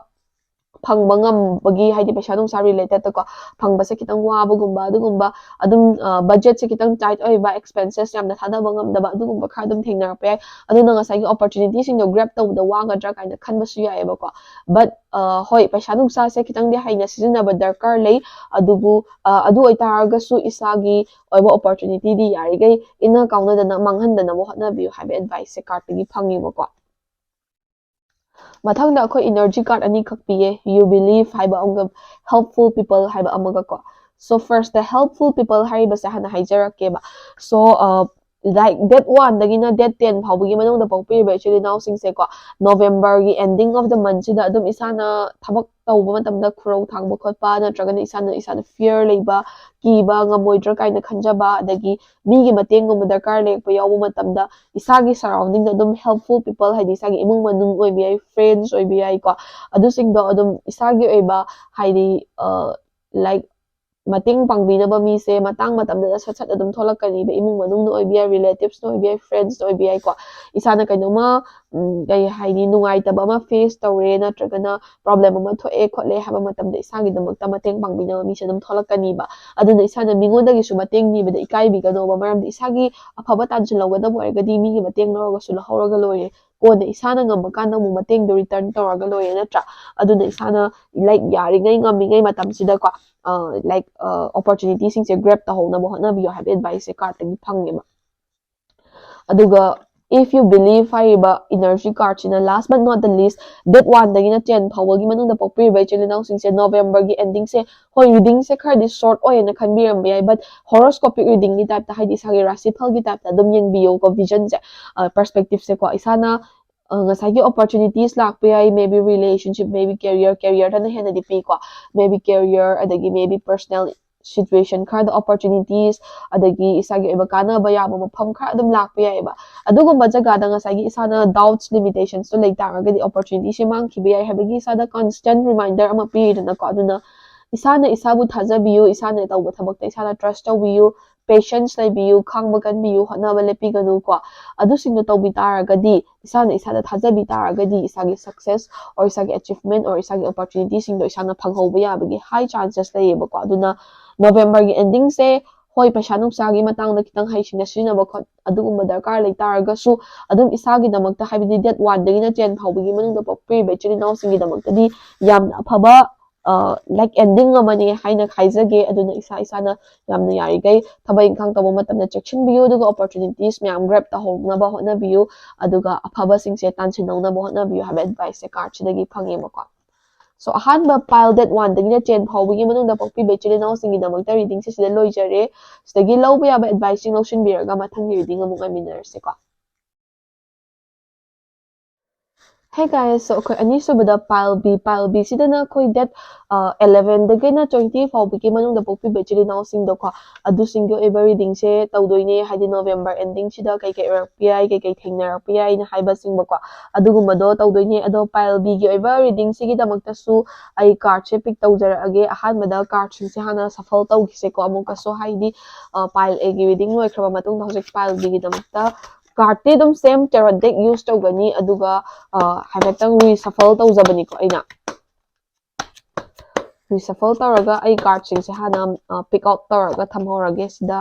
ꯐꯪꯕ ꯉꯝꯕꯒꯤ, ꯍꯥꯏꯗꯤ ꯄꯩꯁꯥ ꯅꯨꯡꯁꯥ related ꯀꯣ, ꯐꯪꯕꯁꯦ ꯈꯤꯇꯪ ꯋꯥꯕꯒꯨꯝꯕ, ꯑꯗꯨꯒꯨꯝꯕ ꯑꯗꯨꯝ ꯕꯖꯦꯠꯁꯦ ꯈꯤꯇꯪ tight ꯑꯣꯏꯕ, expenses ꯌꯥꯝꯅ ꯊꯥꯗꯕ ꯉꯝꯗꯕ, ꯑꯗꯨꯒꯨꯝꯕ ꯈꯔ ꯑꯗꯨꯝ ꯊꯦꯡꯅꯔꯛꯄ ꯌꯥꯏ꯫ ꯑꯗꯨꯅ ꯉꯁꯥꯏꯒꯤ opportunityꯁꯤꯡꯗꯣ grab ꯇꯧꯕꯗ ꯋꯥꯒꯗ꯭ꯔꯥ ꯀꯥꯏꯅ ꯈꯟꯕꯁꯨ ꯌꯥꯏꯑꯕꯀꯣ꯫ But ꯍꯣꯏ, ꯄꯩꯁꯥ ꯅꯨꯡꯁꯥꯁꯦ ꯈꯤꯇꯪꯗꯤ ꯍꯩꯅ ꯁꯤꯖꯤꯟꯅꯕ ꯗꯔꯀꯥꯔ ꯂꯩ꯫ ꯑꯗꯨꯕꯨ ꯑꯗꯨ ꯑꯣꯏꯇꯥꯔꯒꯁꯨ ꯏꯁꯥꯒꯤ ꯑꯣꯏꯕ opportunityꯗꯤ ꯌꯥꯔꯤꯈꯩ ꯏꯟꯅ ꯀꯥꯎꯅꯗꯅ ꯃꯥꯡꯍꯟꯗꯅꯕ ꯍꯣꯠꯅꯕꯤꯌꯨ ꯍꯥꯏꯕ adviceꯁꯦ cardꯇꯒꯤ ꯐꯪꯉꯦꯕꯀꯣ꯫ ꯃꯊꯪꯗ ꯑꯩꯈꯣꯏ energy card ꯑꯅꯤꯈꯛ ꯄꯤꯌꯦ, you believe ꯍꯥꯏꯕ ꯑꯃꯒ helpful people ꯍꯥꯏꯕ ꯑꯃꯒ ꯀꯣ꯫ So first helpful people ꯍꯥꯏꯔꯤꯕꯁꯦ ꯍꯥꯟꯅ ꯍꯥꯏꯖꯔꯛꯀꯦꯕ꯫ So like date oneꯗꯒꯤꯅ date ten ꯐꯥꯎꯕꯒꯤ ꯃꯅꯨꯡꯗ ꯄꯣꯛꯄꯤꯔꯤꯕ ꯏꯆꯤꯜ ꯏꯅꯥꯎꯁꯤꯡꯁꯦꯀꯣ, Novemberꯒꯤ ending of the monthꯁꯤꯗ ꯑꯗꯨꯝ ꯏꯁꯥꯅ ꯊꯕꯛ ꯇꯧꯕ ꯃꯇꯝꯗ ꯈꯨꯔꯧ ꯊꯥꯡꯕ ꯈꯣꯠꯄ, ꯅꯠꯇ꯭ꯔꯒꯅ ꯏꯁꯥꯅ ꯏꯁꯥꯗ fear ꯂꯩꯕ, ꯀꯤꯕ, ꯉꯝꯃꯣꯏꯗ꯭ꯔꯥ ꯀꯥꯏꯅ ꯈꯟꯖꯕ, ꯑꯗꯒꯤ ꯃꯤꯒꯤ ꯃꯇꯦꯡꯒꯨꯝꯕ ꯗꯔꯀꯥꯔ ꯂꯩꯔꯛꯄ ꯌꯥꯎꯕ ꯃꯇꯝꯗ ꯏꯁꯥꯒꯤ surroundingꯗ ꯑꯗꯨꯝ helpful people, ꯍꯥꯏꯗꯤ ꯏꯁꯥꯒꯤ ꯏꯃꯨꯡ ꯃꯅꯨꯡ ꯑꯣꯏꯕ ꯌꯥꯏ, friends ꯑꯣꯏꯕ ꯌꯥꯏꯀꯣ, ꯑꯗꯨꯁꯤꯡꯗꯣ ꯑꯗꯨꯝ ꯏꯁꯥꯒꯤ ꯑꯣꯏꯕ, ꯍꯥꯏꯗꯤ like ꯃꯇꯦꯡ ꯄꯥꯡꯕꯤꯅꯕ ꯃꯤꯁꯦ ꯃꯇꯥꯡ ꯃꯇꯝꯗꯨꯗ ꯁꯠ ꯁꯠ ꯑꯗꯨꯝ ꯊꯣꯛꯂꯛꯀꯅꯤꯕ꯫ ꯏꯃꯨꯡ ꯃꯅꯨꯡꯅ ꯑꯣꯏꯕ ꯌꯥꯏ, relativesꯅ ꯑꯣꯏꯕ ꯌꯥꯏ, friendsꯅ ꯑꯣꯏꯕ ꯌꯥꯏꯀꯣ꯫ ꯏꯁꯥꯅ ꯀꯩꯅꯣꯝꯃ ꯎꯝ, ꯀꯩ ꯍꯥꯏꯅꯤ, ꯅꯨꯡꯉꯥꯏꯇꯕ ꯑꯃ face ꯇꯧꯔꯦ, ꯅꯠꯇ꯭ꯔꯒꯅ problem ꯑꯃ ꯊꯣꯛꯑꯦ ꯈꯣꯠꯂꯦ ꯍꯥꯏꯕ ꯃꯇꯝꯗ ꯏꯁꯥꯒꯤꯗꯃꯛꯇ ꯃꯇꯦꯡ ꯄꯥꯡꯕꯤꯅꯕ ꯃꯤꯁꯦ ꯑꯗꯨꯝ ꯊꯣꯛꯂꯛꯀꯅꯤꯕ꯫ ꯑꯗꯨꯅ ꯏꯁꯥꯅ ꯃꯤꯉꯣꯟꯗꯒꯤꯁꯨ ꯃꯇꯦꯡ ꯅꯤꯕꯗ ꯏꯀꯥꯏꯕꯤꯒꯅꯣꯕ, ꯃꯔꯝꯗꯤ ꯏꯁꯥꯒꯤ ꯑꯐꯕ ꯇꯥꯟꯁꯤꯜꯍꯧꯒꯗꯕ ꯑꯣꯏꯔꯒꯗꯤ ꯃꯤꯒꯤ ꯃꯇꯦꯡ ꯂꯧꯔꯒꯁꯨ ꯂꯧꯍꯧꯔꯒ ꯂꯣꯏꯔꯦ꯫ ꯀꯣꯟꯅ ꯏꯁꯥꯅ ꯉꯝꯃꯀꯥꯟꯗ ꯑꯃꯨꯛ ꯃꯇꯦꯡꯗꯣ return ꯇꯧꯔꯒ ꯂꯣꯏꯔꯦ, ꯅꯠꯇ꯭ꯔꯥ? ꯑꯗꯨꯅ ꯏꯁꯥꯅ like ꯌꯥꯔꯤꯉꯩ ꯉꯝꯃꯤꯉꯩ ꯃꯇꯝꯁꯤꯗꯀꯣ, ꯑ, like opportunityꯁꯤꯡꯁꯦ grab ꯇꯧꯍꯧꯅꯕ ꯍꯣꯠꯅꯕꯤꯌꯣ ꯍꯥꯏꯕ adviceꯁꯦ cardꯇꯒꯤ ꯐꯪꯉꯦꯕ꯫ ꯑꯗꯨꯒ if you believe ꯍꯥꯏꯔꯤꯕ energy cardꯁꯤꯅ last but not the least, date oneꯗꯒꯤꯅ ten ꯐꯥꯎꯕꯒꯤ ꯃꯅꯨꯡꯗ ꯄꯣꯛꯄꯤꯔꯤꯕ ꯏꯆꯤꯜ ꯏꯅꯥꯎꯁꯤꯡꯁꯦ Novemberꯒꯤ endingꯁꯦ, ꯍꯣꯏ, readingꯁꯦ ꯈꯔꯗꯤ short ꯑꯣꯏꯌꯦꯅ ꯈꯟꯕꯤꯔꯝꯕ ꯌꯥꯏ, but horoscopic readingꯒꯤ typeꯇ, ꯍꯥꯏꯗꯤ ꯏꯁꯥꯒꯤ ꯔꯥꯁꯤꯐꯜꯒꯤ typeꯇ ꯑꯗꯨꯝ ꯌꯦꯡꯕꯤꯌꯣꯀꯣ, visionꯁꯦ, perspectiveꯁꯦꯀꯣ꯫ ꯏꯁꯥꯅ ꯉꯁꯥꯏꯒꯤ opportunities ꯂꯥꯛꯄ ꯌꯥꯏ, maybe relationship, maybe career, careerꯗꯅ ꯍꯦꯟꯅꯗꯤ ꯄꯤꯀꯣ, maybe career, ꯑꯗꯒꯤ maybe personal situation ꯈꯔꯗ opportunities, ꯑꯗꯒꯤ ꯏꯁꯥꯒꯤ ꯑꯣꯏꯕ ꯀꯥꯟꯅꯕ ꯌꯥꯕ ꯃꯐꯝ ꯈꯔ ꯑꯗꯨꯝ ꯂꯥꯛꯄ ꯌꯥꯏꯑꯕ꯫ ꯑꯗꯨꯒꯨꯝꯕ ꯖꯒꯥꯗ ꯉꯁꯥꯏꯒꯤ ꯏꯁꯥꯅ doubts, limitationsꯇꯣ ꯂꯩ ꯇꯥꯔꯒꯗꯤ opportunityꯁꯦ ꯃꯥꯡꯈꯤꯕ ꯌꯥꯏ ꯍꯥꯏꯕꯒꯤ ꯏꯁꯥꯗ constant reminder ꯑꯃ ꯄꯤꯔꯤꯗꯅꯀꯣ꯫ ꯑꯗꯨꯅ ꯏꯁꯥꯅ ꯏꯁꯥꯕꯨ ꯊꯥꯖꯕꯤꯌꯨ, ꯏꯁꯥꯅ ꯇꯧꯕ ꯊꯕꯛꯇ ꯏꯁꯥꯅ trust ꯇꯧꯕꯤꯌꯨ, patience ꯂꯩꯕꯤꯌꯨ, ꯈꯥꯡꯕ ꯀꯟꯕꯤꯌꯨ, ꯍꯣꯠꯅꯕ ꯂꯦꯞꯄꯤꯒꯅꯨ ꯀꯣ꯫ ꯑꯗꯨꯁꯤꯡꯗꯣ ꯇꯧꯕꯤ ꯇꯥꯔꯒꯗꯤ, ꯏꯁꯥꯅ ꯏꯁꯥꯗ ꯊꯥꯖꯕꯤ ꯇꯥꯔꯒꯗꯤ, ꯏꯁꯥꯒꯤ success or ꯏꯁꯥꯒꯤ achievement or ꯏꯁꯥꯒꯤ opportunity ꯁꯤꯡꯗꯣ ꯏꯁꯥꯅ ꯐꯪꯍꯧꯕ ꯌꯥꯕꯒꯤ high chances ꯂꯩꯌꯦꯕꯀꯣ꯫ ꯑꯗꯨꯅ November ꯒꯤ ending ꯁꯦ, ꯍꯣꯏ, ꯄꯩꯁꯥ ꯅꯨꯡꯁꯥꯒꯤ ꯃꯇꯥꯡꯗ ꯈꯤꯇꯪ ꯍꯩꯁꯤꯡꯅ ꯁꯤꯖꯤꯟꯅꯕ ꯈꯣꯠ-, ꯑꯗꯨꯒꯨꯝꯕ ꯗꯔꯀꯥꯔ ꯂꯩ ꯇꯥꯔꯒꯁꯨ, ꯑꯗꯨꯝ ꯏꯁꯥꯒꯤꯗꯃꯛꯇ, ꯍꯥꯏꯕꯗꯤ date one ꯗꯒꯤꯅ ten ꯐꯥꯎꯕꯒꯤ ꯃꯅꯨꯡꯗ ꯄꯣꯛꯄꯤꯔꯤꯕ ꯏꯆꯤꯜ ꯏꯅꯥꯎꯁꯤꯡꯒꯤꯗꯃꯛꯇꯗꯤ ꯌꯥꯝꯅ ꯑꯐꯕ, ꯑ, like, ending ꯑꯃꯅꯤ ꯍꯥꯏꯅ ꯍꯥꯏꯖꯒꯦ꯫ ꯑꯗꯨꯅ ꯏꯁꯥ ꯏꯁꯥꯅ ꯌꯥꯝꯅ ꯌꯥꯔꯤꯈꯩ ꯊꯕꯛ ꯏꯪꯈꯥꯡ ꯇꯧꯕ ꯃꯇꯝꯗ ꯆꯦꯛꯁꯤꯟꯕꯤꯌꯨ, ꯑꯗꯨꯒ opportunities ꯃꯌꯥꯝ grab ꯇꯧꯍꯧꯅꯕ ꯍꯣꯠꯅꯕꯤꯌꯨ, ꯑꯗꯨꯒ ꯑꯐꯕꯁꯤꯡꯁꯦ ꯇꯥꯟꯁꯤꯟꯍꯧꯅꯕ ꯍꯣꯠꯅꯕꯤꯌꯨ ꯍꯥꯏꯕ advice ꯁꯦ card ꯁꯤꯗꯒꯤ ꯐꯪꯉꯦꯕꯀꯣ꯫ So, ꯑꯍꯥꯟꯕ pile date one ꯗꯒꯤꯅ ten ꯐꯥꯎꯕꯒꯤ ꯃꯅꯨꯡꯗ ꯄꯣꯛꯄꯤꯕ ꯏꯆꯤꯜ ꯏꯅꯥꯎꯁꯤꯡꯒꯤꯗꯃꯛꯇ reading ꯁꯦ ꯁꯤꯗ ꯂꯣꯏꯖꯔꯦ꯫ ꯁꯤꯗꯒꯤ ꯂꯧꯕ ꯌꯥꯕ advice ꯁꯤꯡ ꯂꯧꯁꯤꯟꯕꯤꯔꯒ ꯃꯊꯪꯒꯤ reading ꯑꯃꯨꯛ ꯉꯥꯏꯃꯤꯟꯅꯔꯁꯤꯀꯣ꯫ Hey guys, so ꯑꯩꯈꯣꯏ ꯑꯅꯤꯁꯨꯕꯗ pile B, pile B ꯁꯤꯗꯅ ꯑꯩꯈꯣꯏ date, ꯑ, eleven ꯗꯒꯤꯅ twenty ꯐꯥꯎꯕꯒꯤ ꯃꯅꯨꯡꯗ ꯄꯣꯛꯄꯤꯕ ꯏꯆꯤꯜ ꯏꯅꯥꯎꯁꯤꯡꯗꯣꯀꯣ, ꯑꯗꯨꯁꯤꯡꯒꯤ ꯑꯣꯏꯕ reading ꯁꯦ ꯇꯧꯗꯣꯏꯅꯦ, ꯍꯥꯏꯗꯤ November ending ꯁꯤꯗ ꯀꯩꯀꯩ ꯑꯣꯏꯔꯛꯄ ꯌꯥꯏ, ꯀꯩꯀꯩ ꯊꯦꯡꯅꯔꯛꯄ ꯌꯥꯏꯅ ꯍꯥꯏꯕꯁꯤꯡꯕꯀꯣ, ꯑꯗꯨꯒꯨꯝꯕꯗꯣ ꯇꯧꯗꯣꯏꯅꯦ꯫ ꯑꯗꯣ pile B ꯒꯤ ꯑꯣꯏꯕ reading ꯁꯤꯒꯤꯗꯃꯛꯇꯁꯨ ꯑꯩ card ꯁꯦ pick ꯇꯧꯖꯔꯛꯑꯒꯦ꯫ ꯑꯍꯥꯟꯕꯗ card ꯁꯤꯡꯁꯦ ꯍꯥꯟꯅ shuffle ꯇꯧꯈꯤꯁꯦꯀꯣ ꯑꯃꯨꯛꯀꯁꯨ, ꯍꯥꯏꯗꯤ, ꯑ, pile A ꯒꯤ reading ꯂꯣꯏꯈ꯭ꯔꯕ ꯃꯇꯨꯡꯗ ꯍꯧꯖꯤꯛ pile B ꯒꯤꯗꯃꯛꯇ card ꯇꯤ ꯑꯗꯨꯝ same tarot deck use ꯇꯧꯒꯅꯤ, ꯑꯗꯨꯒ, ꯑ, ꯍꯥꯏꯐꯦꯠꯇꯪ reshuffle ꯇꯧꯖꯕꯅꯤꯀꯣ ꯑꯩꯅ꯫ Reshuffle ꯇꯧꯔꯒ ꯑꯩ card ꯁꯤꯡꯁꯦ ꯍꯥꯟꯅ, ꯑ, pick out ꯇꯧꯔꯒ ꯊꯝꯍꯧꯔꯒꯦ ꯁꯤꯗ꯫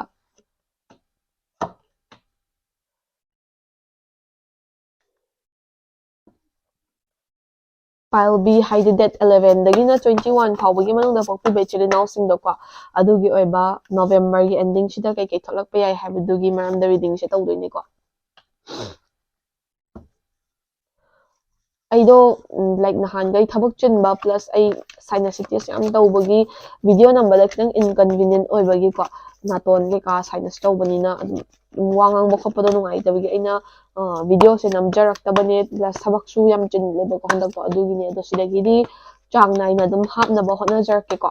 Pile B ꯍꯥꯏꯗꯤ date eleven ꯗꯒꯤꯅ twenty one ꯐꯥꯎꯕꯒꯤ ꯃꯅꯨꯡꯗ ꯄꯣꯛꯄꯤꯕ ꯏꯆꯤꯜ ꯏꯅꯥꯎꯁꯤꯡꯗꯣꯀꯣ, ꯑꯗꯨꯒꯤ ꯑꯣꯏꯕ November ꯒꯤ ending ꯁꯤꯗ ꯀꯩꯀꯩ ꯊꯣꯛꯂꯛꯄ ꯌꯥꯏ ꯍꯥꯏꯕꯗꯨꯒꯤ ꯃꯔꯝꯗ reading ꯁꯦ ꯇꯧꯗꯣꯏꯅꯤꯀꯣ꯫ ꯑꯩꯗꯣ, ꯎꯝ, like, ꯅꯍꯥꯟꯈꯩ ꯊꯕꯛ ꯆꯤꯟꯕ plus ꯑꯩ sinusitis ꯌꯥꯝ ꯇꯧꯕꯒꯤ video ꯅꯝꯕꯗ ꯈꯤꯇꯪ inconvenient ꯑꯣꯏꯕꯒꯤꯀꯣ, ꯅꯥꯇꯣꯟ ꯀꯩꯀꯥ sinus ꯇꯧꯕꯅꯤꯅ ꯑꯗꯨꯝ ꯋꯥ ꯉꯥꯡꯕ ꯈꯣꯠꯄꯗꯣ ꯅꯨꯡꯉꯥꯏꯇꯕꯒꯤ ꯑꯩꯅ, ꯑ, video ꯁꯦ ꯅꯝꯖꯔꯛꯇꯕꯅꯦ, plus ꯊꯕꯛꯁꯨ ꯌꯥꯝ ꯆꯤꯜꯂꯦꯕꯀꯣ ꯍꯟꯗꯛꯇꯣ, ꯑꯗꯨꯒꯤꯅꯦ꯫ ꯑꯗꯣ ꯁꯤꯗꯒꯤꯗꯤ ꯆꯥꯡ ꯅꯥꯏꯅ ꯑꯗꯨꯝ ꯍꯥꯞꯅꯕ ꯍꯣꯠꯅꯖꯔꯛꯀꯦꯀꯣ꯫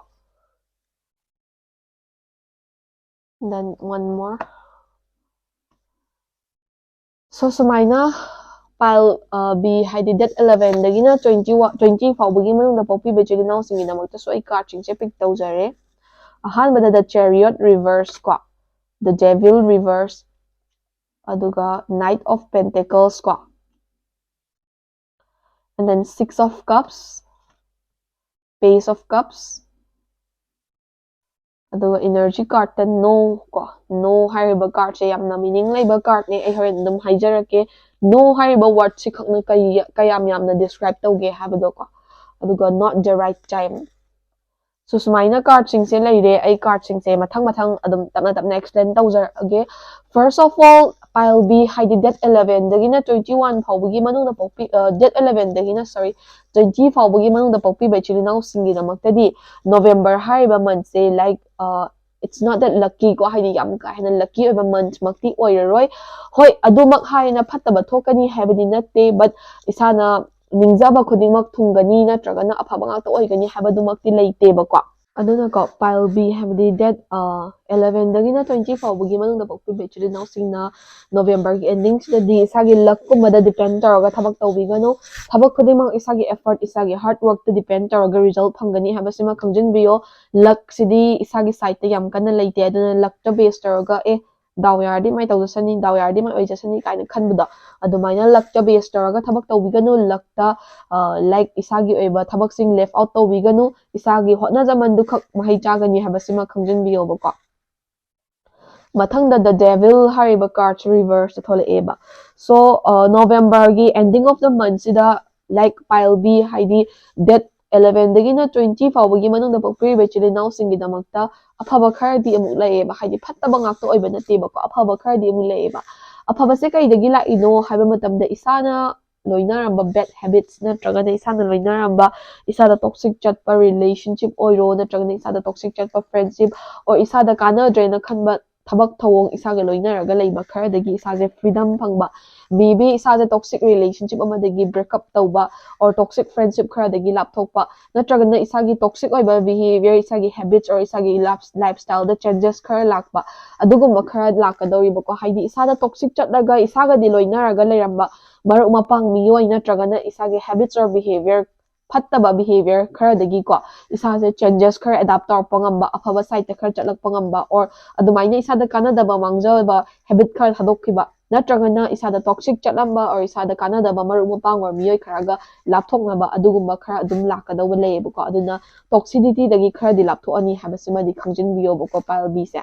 Then one more. So, ꯁꯨꯃꯥꯏꯅ pile, ꯑ, B ꯍꯥꯏꯗꯤ date eleven ꯗꯒꯤꯅ twenty one, twenty ꯐꯥꯎꯕꯒꯤ ꯃꯅꯨꯡꯗ ꯄꯣꯛꯄꯤꯕ ꯏꯆꯤꯜ ꯏꯅꯥꯎꯁꯤꯡꯒꯤꯗꯃꯛꯇꯁꯨ ꯑꯩ card ꯁꯤꯡꯁꯦ pick ꯇꯧꯖꯔꯦ꯫ ꯑꯍꯥꯟꯕꯗ The Chariot reverse ꯀꯣ꯫ The Devil Reverse, ꯑꯗꯨꯒ Knight of Pentacles ꯀꯣ, and then Six of Cups, Page of Cups, ꯑꯗꯨꯒ energy cardꯇ No ꯀꯣ, No ꯍꯥꯏꯔꯤꯕ cardꯁꯦ ꯌꯥꯝꯅ meaning ꯂꯩꯕ cardꯅꯦ꯫ ꯑꯩ ꯍꯣꯔꯦꯟ ꯑꯗꯨꯝ ꯍꯥꯏꯖꯔꯛꯀꯦ꯫ No ꯍꯥꯏꯔꯤꯕ wordꯁꯤ ꯈꯛꯅ ꯀꯩ ꯀꯌꯥꯝ ꯌꯥꯝꯅ describe ꯇꯧꯒꯦ ꯍꯥꯏꯕꯗꯣ ꯀꯣ꯫ ꯑꯗꯨꯒ Not the Right Time꯫ So ꯁꯨꯃꯥꯏꯅ cardꯁꯤꯡꯁꯦ ꯂꯩꯔꯦ꯫ ꯑꯩ cardꯁꯤꯡꯁꯦ ꯃꯊꯪ ꯃꯊꯪ ꯑꯗꯨꯝ ꯇꯞꯅ ꯇꯞꯅ explain ꯇꯧꯖꯔꯛꯑꯒꯦ꯫ First of all, pile B ꯍꯥꯏꯗꯤ date elevenꯗꯒꯤꯅ twenty one ꯐꯥꯎꯕꯒꯤ ꯃꯅꯨꯡꯗ ꯄꯣꯛꯄꯤ date elevenꯗꯒꯤꯅ sorry twenty ꯐꯥꯎꯕꯒꯤ ꯃꯅꯨꯡꯗ ꯄꯣꯛꯄꯤꯕ ꯏꯆꯤꯜ ꯏꯅꯥꯎꯁꯤꯡꯒꯤꯗꯃꯛꯇꯗꯤ November ꯍꯥꯏꯔꯤꯕ monthꯁꯦ, like, it's not that lucky ꯀꯣ, ꯍꯥꯏꯗꯤ ꯌꯥꯝ ꯀꯥ ꯍꯦꯟꯅ lucky ꯑꯣꯏꯕ monthꯃꯛꯇꯤ ꯑꯣꯏꯔꯔꯣꯏ꯫ ꯍꯣꯏ, ꯑꯗꯨꯃꯛ ꯍꯥꯏꯅ ꯐꯠꯇꯕ ꯊꯣꯛꯀꯅꯤ ꯍꯥꯏꯕꯗꯤ ꯅꯠꯇꯦ, but ꯏꯁꯥꯅ ꯅꯤꯡꯖꯕ ꯈꯨꯗꯤꯡꯃꯛ ꯊꯨꯡꯒꯅꯤ ꯅꯠꯇ꯭ꯔꯒꯅ ꯑꯐꯕ ꯉꯥꯛꯇ ꯑꯣꯏꯒꯅꯤ ꯍꯥꯏꯕꯗꯨꯃꯛꯇꯤ ꯂꯩꯇꯦꯕꯀꯣ꯫ ꯑꯗꯨꯅꯀꯣ, pile B ꯍꯥꯏꯕꯗꯤ date elevenꯗꯒꯤꯅ twenty ꯐꯥꯎꯕꯒꯤ ꯃꯅꯨꯡꯗ ꯄꯣꯛꯄꯤꯕ ꯏꯆꯤꯜ ꯏꯅꯥꯎꯁꯤꯡꯅ Novemberꯒꯤ endingꯁꯤꯗꯗꯤ ꯏꯁꯥꯒꯤ luckꯀꯨꯝꯕꯗ depend ꯇꯧꯔꯒ ꯊꯕꯛ ꯇꯧꯕꯤꯒꯅꯨ꯫ ꯊꯕꯛ ꯈꯨꯗꯤꯡꯃꯛ ꯏꯁꯥꯒꯤ effort, ꯏꯁꯥꯒꯤ hard workꯇ depend ꯇꯧꯔꯒ result ꯐꯪꯒꯅꯤ ꯍꯥꯏꯕꯁꯤꯃ ꯈꯪꯖꯤꯟꯕꯤꯌꯣ꯫ Luckꯁꯤꯗꯤ ꯏꯁꯥꯒꯤ sideꯇ ꯌꯥꯝ ꯀꯟꯅ ꯂꯩꯇꯦ, ꯑꯗꯨꯅ luckꯇ base ꯇꯧꯔꯒ ꯑꯦ ꯗꯥꯎ ꯌꯥꯔꯗꯤ ꯃꯥꯏ ꯇꯧꯖꯁꯅꯤ, ꯗꯥꯎ ꯌꯥꯔꯗꯤ ꯃꯥꯏ ꯑꯣꯏꯖꯁꯅꯤ ꯀꯥꯏꯅ ꯈꯟꯕꯗꯣ, ꯑꯗꯨꯃꯥꯏꯅ luckꯇ base ꯇꯧꯔꯒ ꯊꯕꯛ ꯇꯧꯕꯤꯒꯅꯨ꯫ Luckꯇ, like, ꯏꯁꯥꯒꯤ ꯑꯣꯏꯕ ꯊꯕꯛꯁꯤꯡ left out ꯇꯧꯕꯤꯒꯅꯨ꯫ ꯏꯁꯥꯒꯤ ꯍꯣꯠꯅꯖꯃꯟꯗꯨꯈꯛ ꯃꯍꯩ ꯆꯥꯒꯅꯤ ꯍꯥꯏꯕꯁꯤꯃ ꯈꯪꯖꯤꯟꯕꯤꯌꯣꯕꯀꯣ꯫ ꯃꯊꯪꯗ The Devil ꯍꯥꯏꯔꯤꯕ cardꯁꯦ reverseꯇ ꯊꯣꯛꯂꯛꯑꯦꯕ꯫ So Novemberꯒꯤ ending of the monthꯁꯤꯗ, like, pile B ꯍꯥꯏꯗꯤ date elevenꯗꯒꯤꯅ twenty ꯐꯥꯎꯕꯒꯤ ꯃꯅꯨꯡꯗ ꯄꯣꯛꯄꯤꯔꯤꯕ ꯏꯆꯤꯜ ꯏꯅꯥꯎꯁꯤꯡꯒꯤꯗꯃꯛꯇ ꯑꯐꯕ ꯈꯔꯗꯤ ꯑꯃꯨꯛ ꯂꯩꯌꯦꯕ꯫ ꯍꯥꯏꯗꯤ ꯐꯠꯇꯕ ꯉꯥꯛꯇ ꯑꯣꯏꯕ ꯅꯠꯇꯦꯕꯀꯣ, ꯑꯐꯕ ꯈꯔꯗꯤ ꯑꯃꯨꯛ ꯂꯩꯌꯦꯕ꯫ ꯑꯐꯕꯁꯦ ꯀꯩꯗꯒꯤ ꯂꯥꯛꯏꯅꯣ ꯍꯥꯏꯕ ꯃꯇꯝꯗ ꯏꯁꯥꯅ ꯂꯣꯏꯅꯔꯝꯕ bad habits ꯅꯠꯇ꯭ꯔꯒꯅ ꯏꯁꯥꯅ ꯂꯣꯏꯅꯔꯝꯕ, ꯏꯁꯥꯗ toxic ꯆꯠꯄ relationship ꯑꯣꯏꯔꯣ, ꯅꯠꯇ꯭ꯔꯒꯅ ꯏꯁꯥꯗ toxic ꯆꯠꯄ friendship, or ꯏꯁꯥꯗ ꯀꯥꯟꯅꯗ꯭ꯔꯦꯅ ꯈꯟꯕ ꯊꯕꯛ ꯊꯧꯑꯣꯡ ꯏꯁꯥꯒ ꯂꯣꯏꯅꯔꯒ ꯂꯩꯕ ꯈꯔꯗꯒꯤ ꯏꯁꯥꯁꯦ freedom ꯐꯪꯕ, maybe ꯏꯁꯥꯁꯦ toxic relationship ꯑꯃꯗꯒꯤ break up ꯇꯧꯕ, or toxic friendship ꯈꯔꯗꯒꯤ ꯂꯥꯞꯊꯣꯛꯄ, ꯅꯠꯇ꯭ꯔꯒꯅ ꯏꯁꯥꯒꯤ toxic ꯑꯣꯏꯕ behavior, ꯏꯁꯥꯒꯤ habits, or ꯏꯁꯥꯒꯤ lifestyleꯗ changes ꯈꯔ ꯂꯥꯛꯄ, ꯑꯗꯨꯒꯨꯝꯕ ꯈꯔ ꯂꯥꯛꯀꯗꯧꯔꯤꯕꯀꯣ꯫ ꯍꯥꯏꯗꯤ ꯏꯁꯥꯗ toxic ꯆꯠꯂꯒ ꯏꯁꯥꯒꯗꯤ ꯂꯣꯏꯅꯔꯒ ꯂꯩꯔꯝꯕ ꯃꯔꯨꯞ ꯃꯄꯥꯡ, ꯃꯤꯑꯣꯏ, ꯅꯠꯇ꯭ꯔꯒꯅ ꯏꯁꯥꯒꯤ habits or behavior ꯐꯠꯇꯕ behavior ꯈꯔꯗꯒꯤꯀꯣ, ꯏꯁꯥꯁꯦ changes ꯈꯔ adapt ꯇꯧꯔꯛꯄ ꯉꯝꯕ, ꯑꯐꯕ sideꯇ ꯈꯔ ꯆꯠꯂꯛꯄ ꯉꯝꯕ, or ꯑꯗꯨꯃꯥꯏꯅ ꯏꯁꯥꯗ ꯀꯥꯟꯅꯗꯕ ꯃꯥꯡꯖꯕ habit ꯈꯔ ꯊꯥꯗꯣꯛꯈꯤꯕ, ꯅꯠꯇ꯭ꯔꯒꯅ ꯏꯁꯥꯗ toxic ꯆꯠꯂꯝꯕ or ꯏꯁꯥꯗ ꯀꯥꯟꯅꯗꯕ ꯃꯔꯨꯞ ꯃꯄꯥꯡ or ꯃꯤꯑꯣꯏ ꯈꯔꯒ ꯂꯥꯞꯊꯣꯛꯅꯕ, ꯑꯗꯨꯒꯨꯝꯕ ꯈꯔ ꯑꯗꯨꯝ ꯂꯥꯛꯀꯗꯧꯕ ꯂꯩꯌꯦꯕꯀꯣ꯫ ꯑꯗꯨꯅ toxicityꯗꯒꯤ ꯈꯔꯗꯤ ꯂꯥꯞꯊꯣꯛꯑꯅꯤ ꯍꯥꯏꯕꯁꯤꯃꯗꯤ ꯈꯪꯖꯤꯟꯕꯤꯌꯣꯕꯀꯣ, pile Bꯁꯦ꯫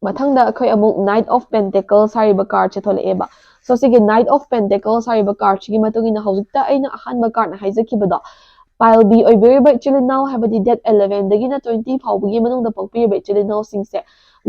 ꯃꯊꯪꯗ ꯑꯩꯈꯣꯏ ꯑꯃꯨꯛ Knight of Pentacles ꯍꯥꯏꯔꯤꯕ cardꯁꯦ ꯊꯣꯛꯂꯛꯑꯦꯕ꯫ So ꯁꯤꯒꯤ Knight of Pentacles ꯍꯥꯏꯔꯤꯕ cardꯁꯤꯒꯤ ꯃꯇꯨꯡ ꯏꯟꯅ ꯍꯧꯖꯤꯛꯇ ꯑꯩꯅ ꯑꯍꯥꯟꯕ cardꯅ ꯍꯥꯏꯖꯈꯤꯕꯗꯣ, pile B ꯑꯣꯏꯕꯤꯔꯤꯕ ꯏꯆꯤꯜ ꯏꯅꯥꯎ, ꯍꯥꯏꯕꯗꯤ date elevenꯗꯒꯤꯅ twenty ꯐꯥꯎꯕꯒꯤ ꯃꯅꯨꯡꯗ ꯄꯣꯛꯄꯤꯔꯤꯕ ꯏꯆꯤꯜ ꯏꯅꯥꯎꯁꯤꯡꯁꯦ,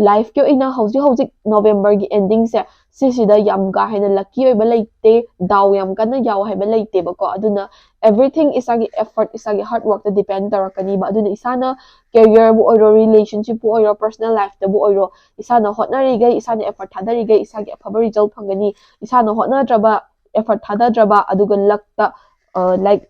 lifeꯀꯤ ꯑꯣꯏꯅ ꯍꯧꯖꯤꯛ ꯍꯧꯖꯤꯛ Novemberꯒꯤ endingꯁꯦ, ꯁꯤꯁꯤꯗ ꯌꯥꯝ ꯀꯥ ꯍꯦꯟꯅ lucky ꯑꯣꯏꯕ ꯂꯩꯇꯦ, ꯗꯥꯎ ꯌꯥꯝ ꯀꯟꯅ ꯌꯥꯎ ꯍꯥꯏꯕ ꯂꯩꯇꯦꯕꯀꯣ꯫ ꯑꯗꯨꯅ everything ꯏꯁꯥꯒꯤ effort, ꯏꯁꯥꯒꯤ hard workꯇ depend ꯇꯧꯔꯛꯀꯅꯤꯕ꯫ ꯑꯗꯨꯅ ꯏꯁꯥꯅ careerꯕꯨ ꯑꯣꯏꯔꯣ, relationshipꯄꯨ ꯑꯣꯏꯔꯣ, personal lifeꯇꯕꯨ ꯑꯣꯏꯔꯣ, ꯏꯁꯥꯅ ꯍꯣꯠꯅꯔꯤꯈꯩ, ꯏꯁꯥꯅ effort ꯊꯥꯗꯔꯤꯈꯩ ꯏꯁꯥꯒꯤ ꯑꯐꯕ result ꯐꯪꯒꯅꯤ꯫ ꯏꯁꯥꯅ ꯍꯣꯠꯅꯗ꯭ꯔꯕ, effort ꯊꯥꯗꯗ꯭ꯔꯕ, ꯑꯗꯨꯒ luckꯇ, ꯑ, like,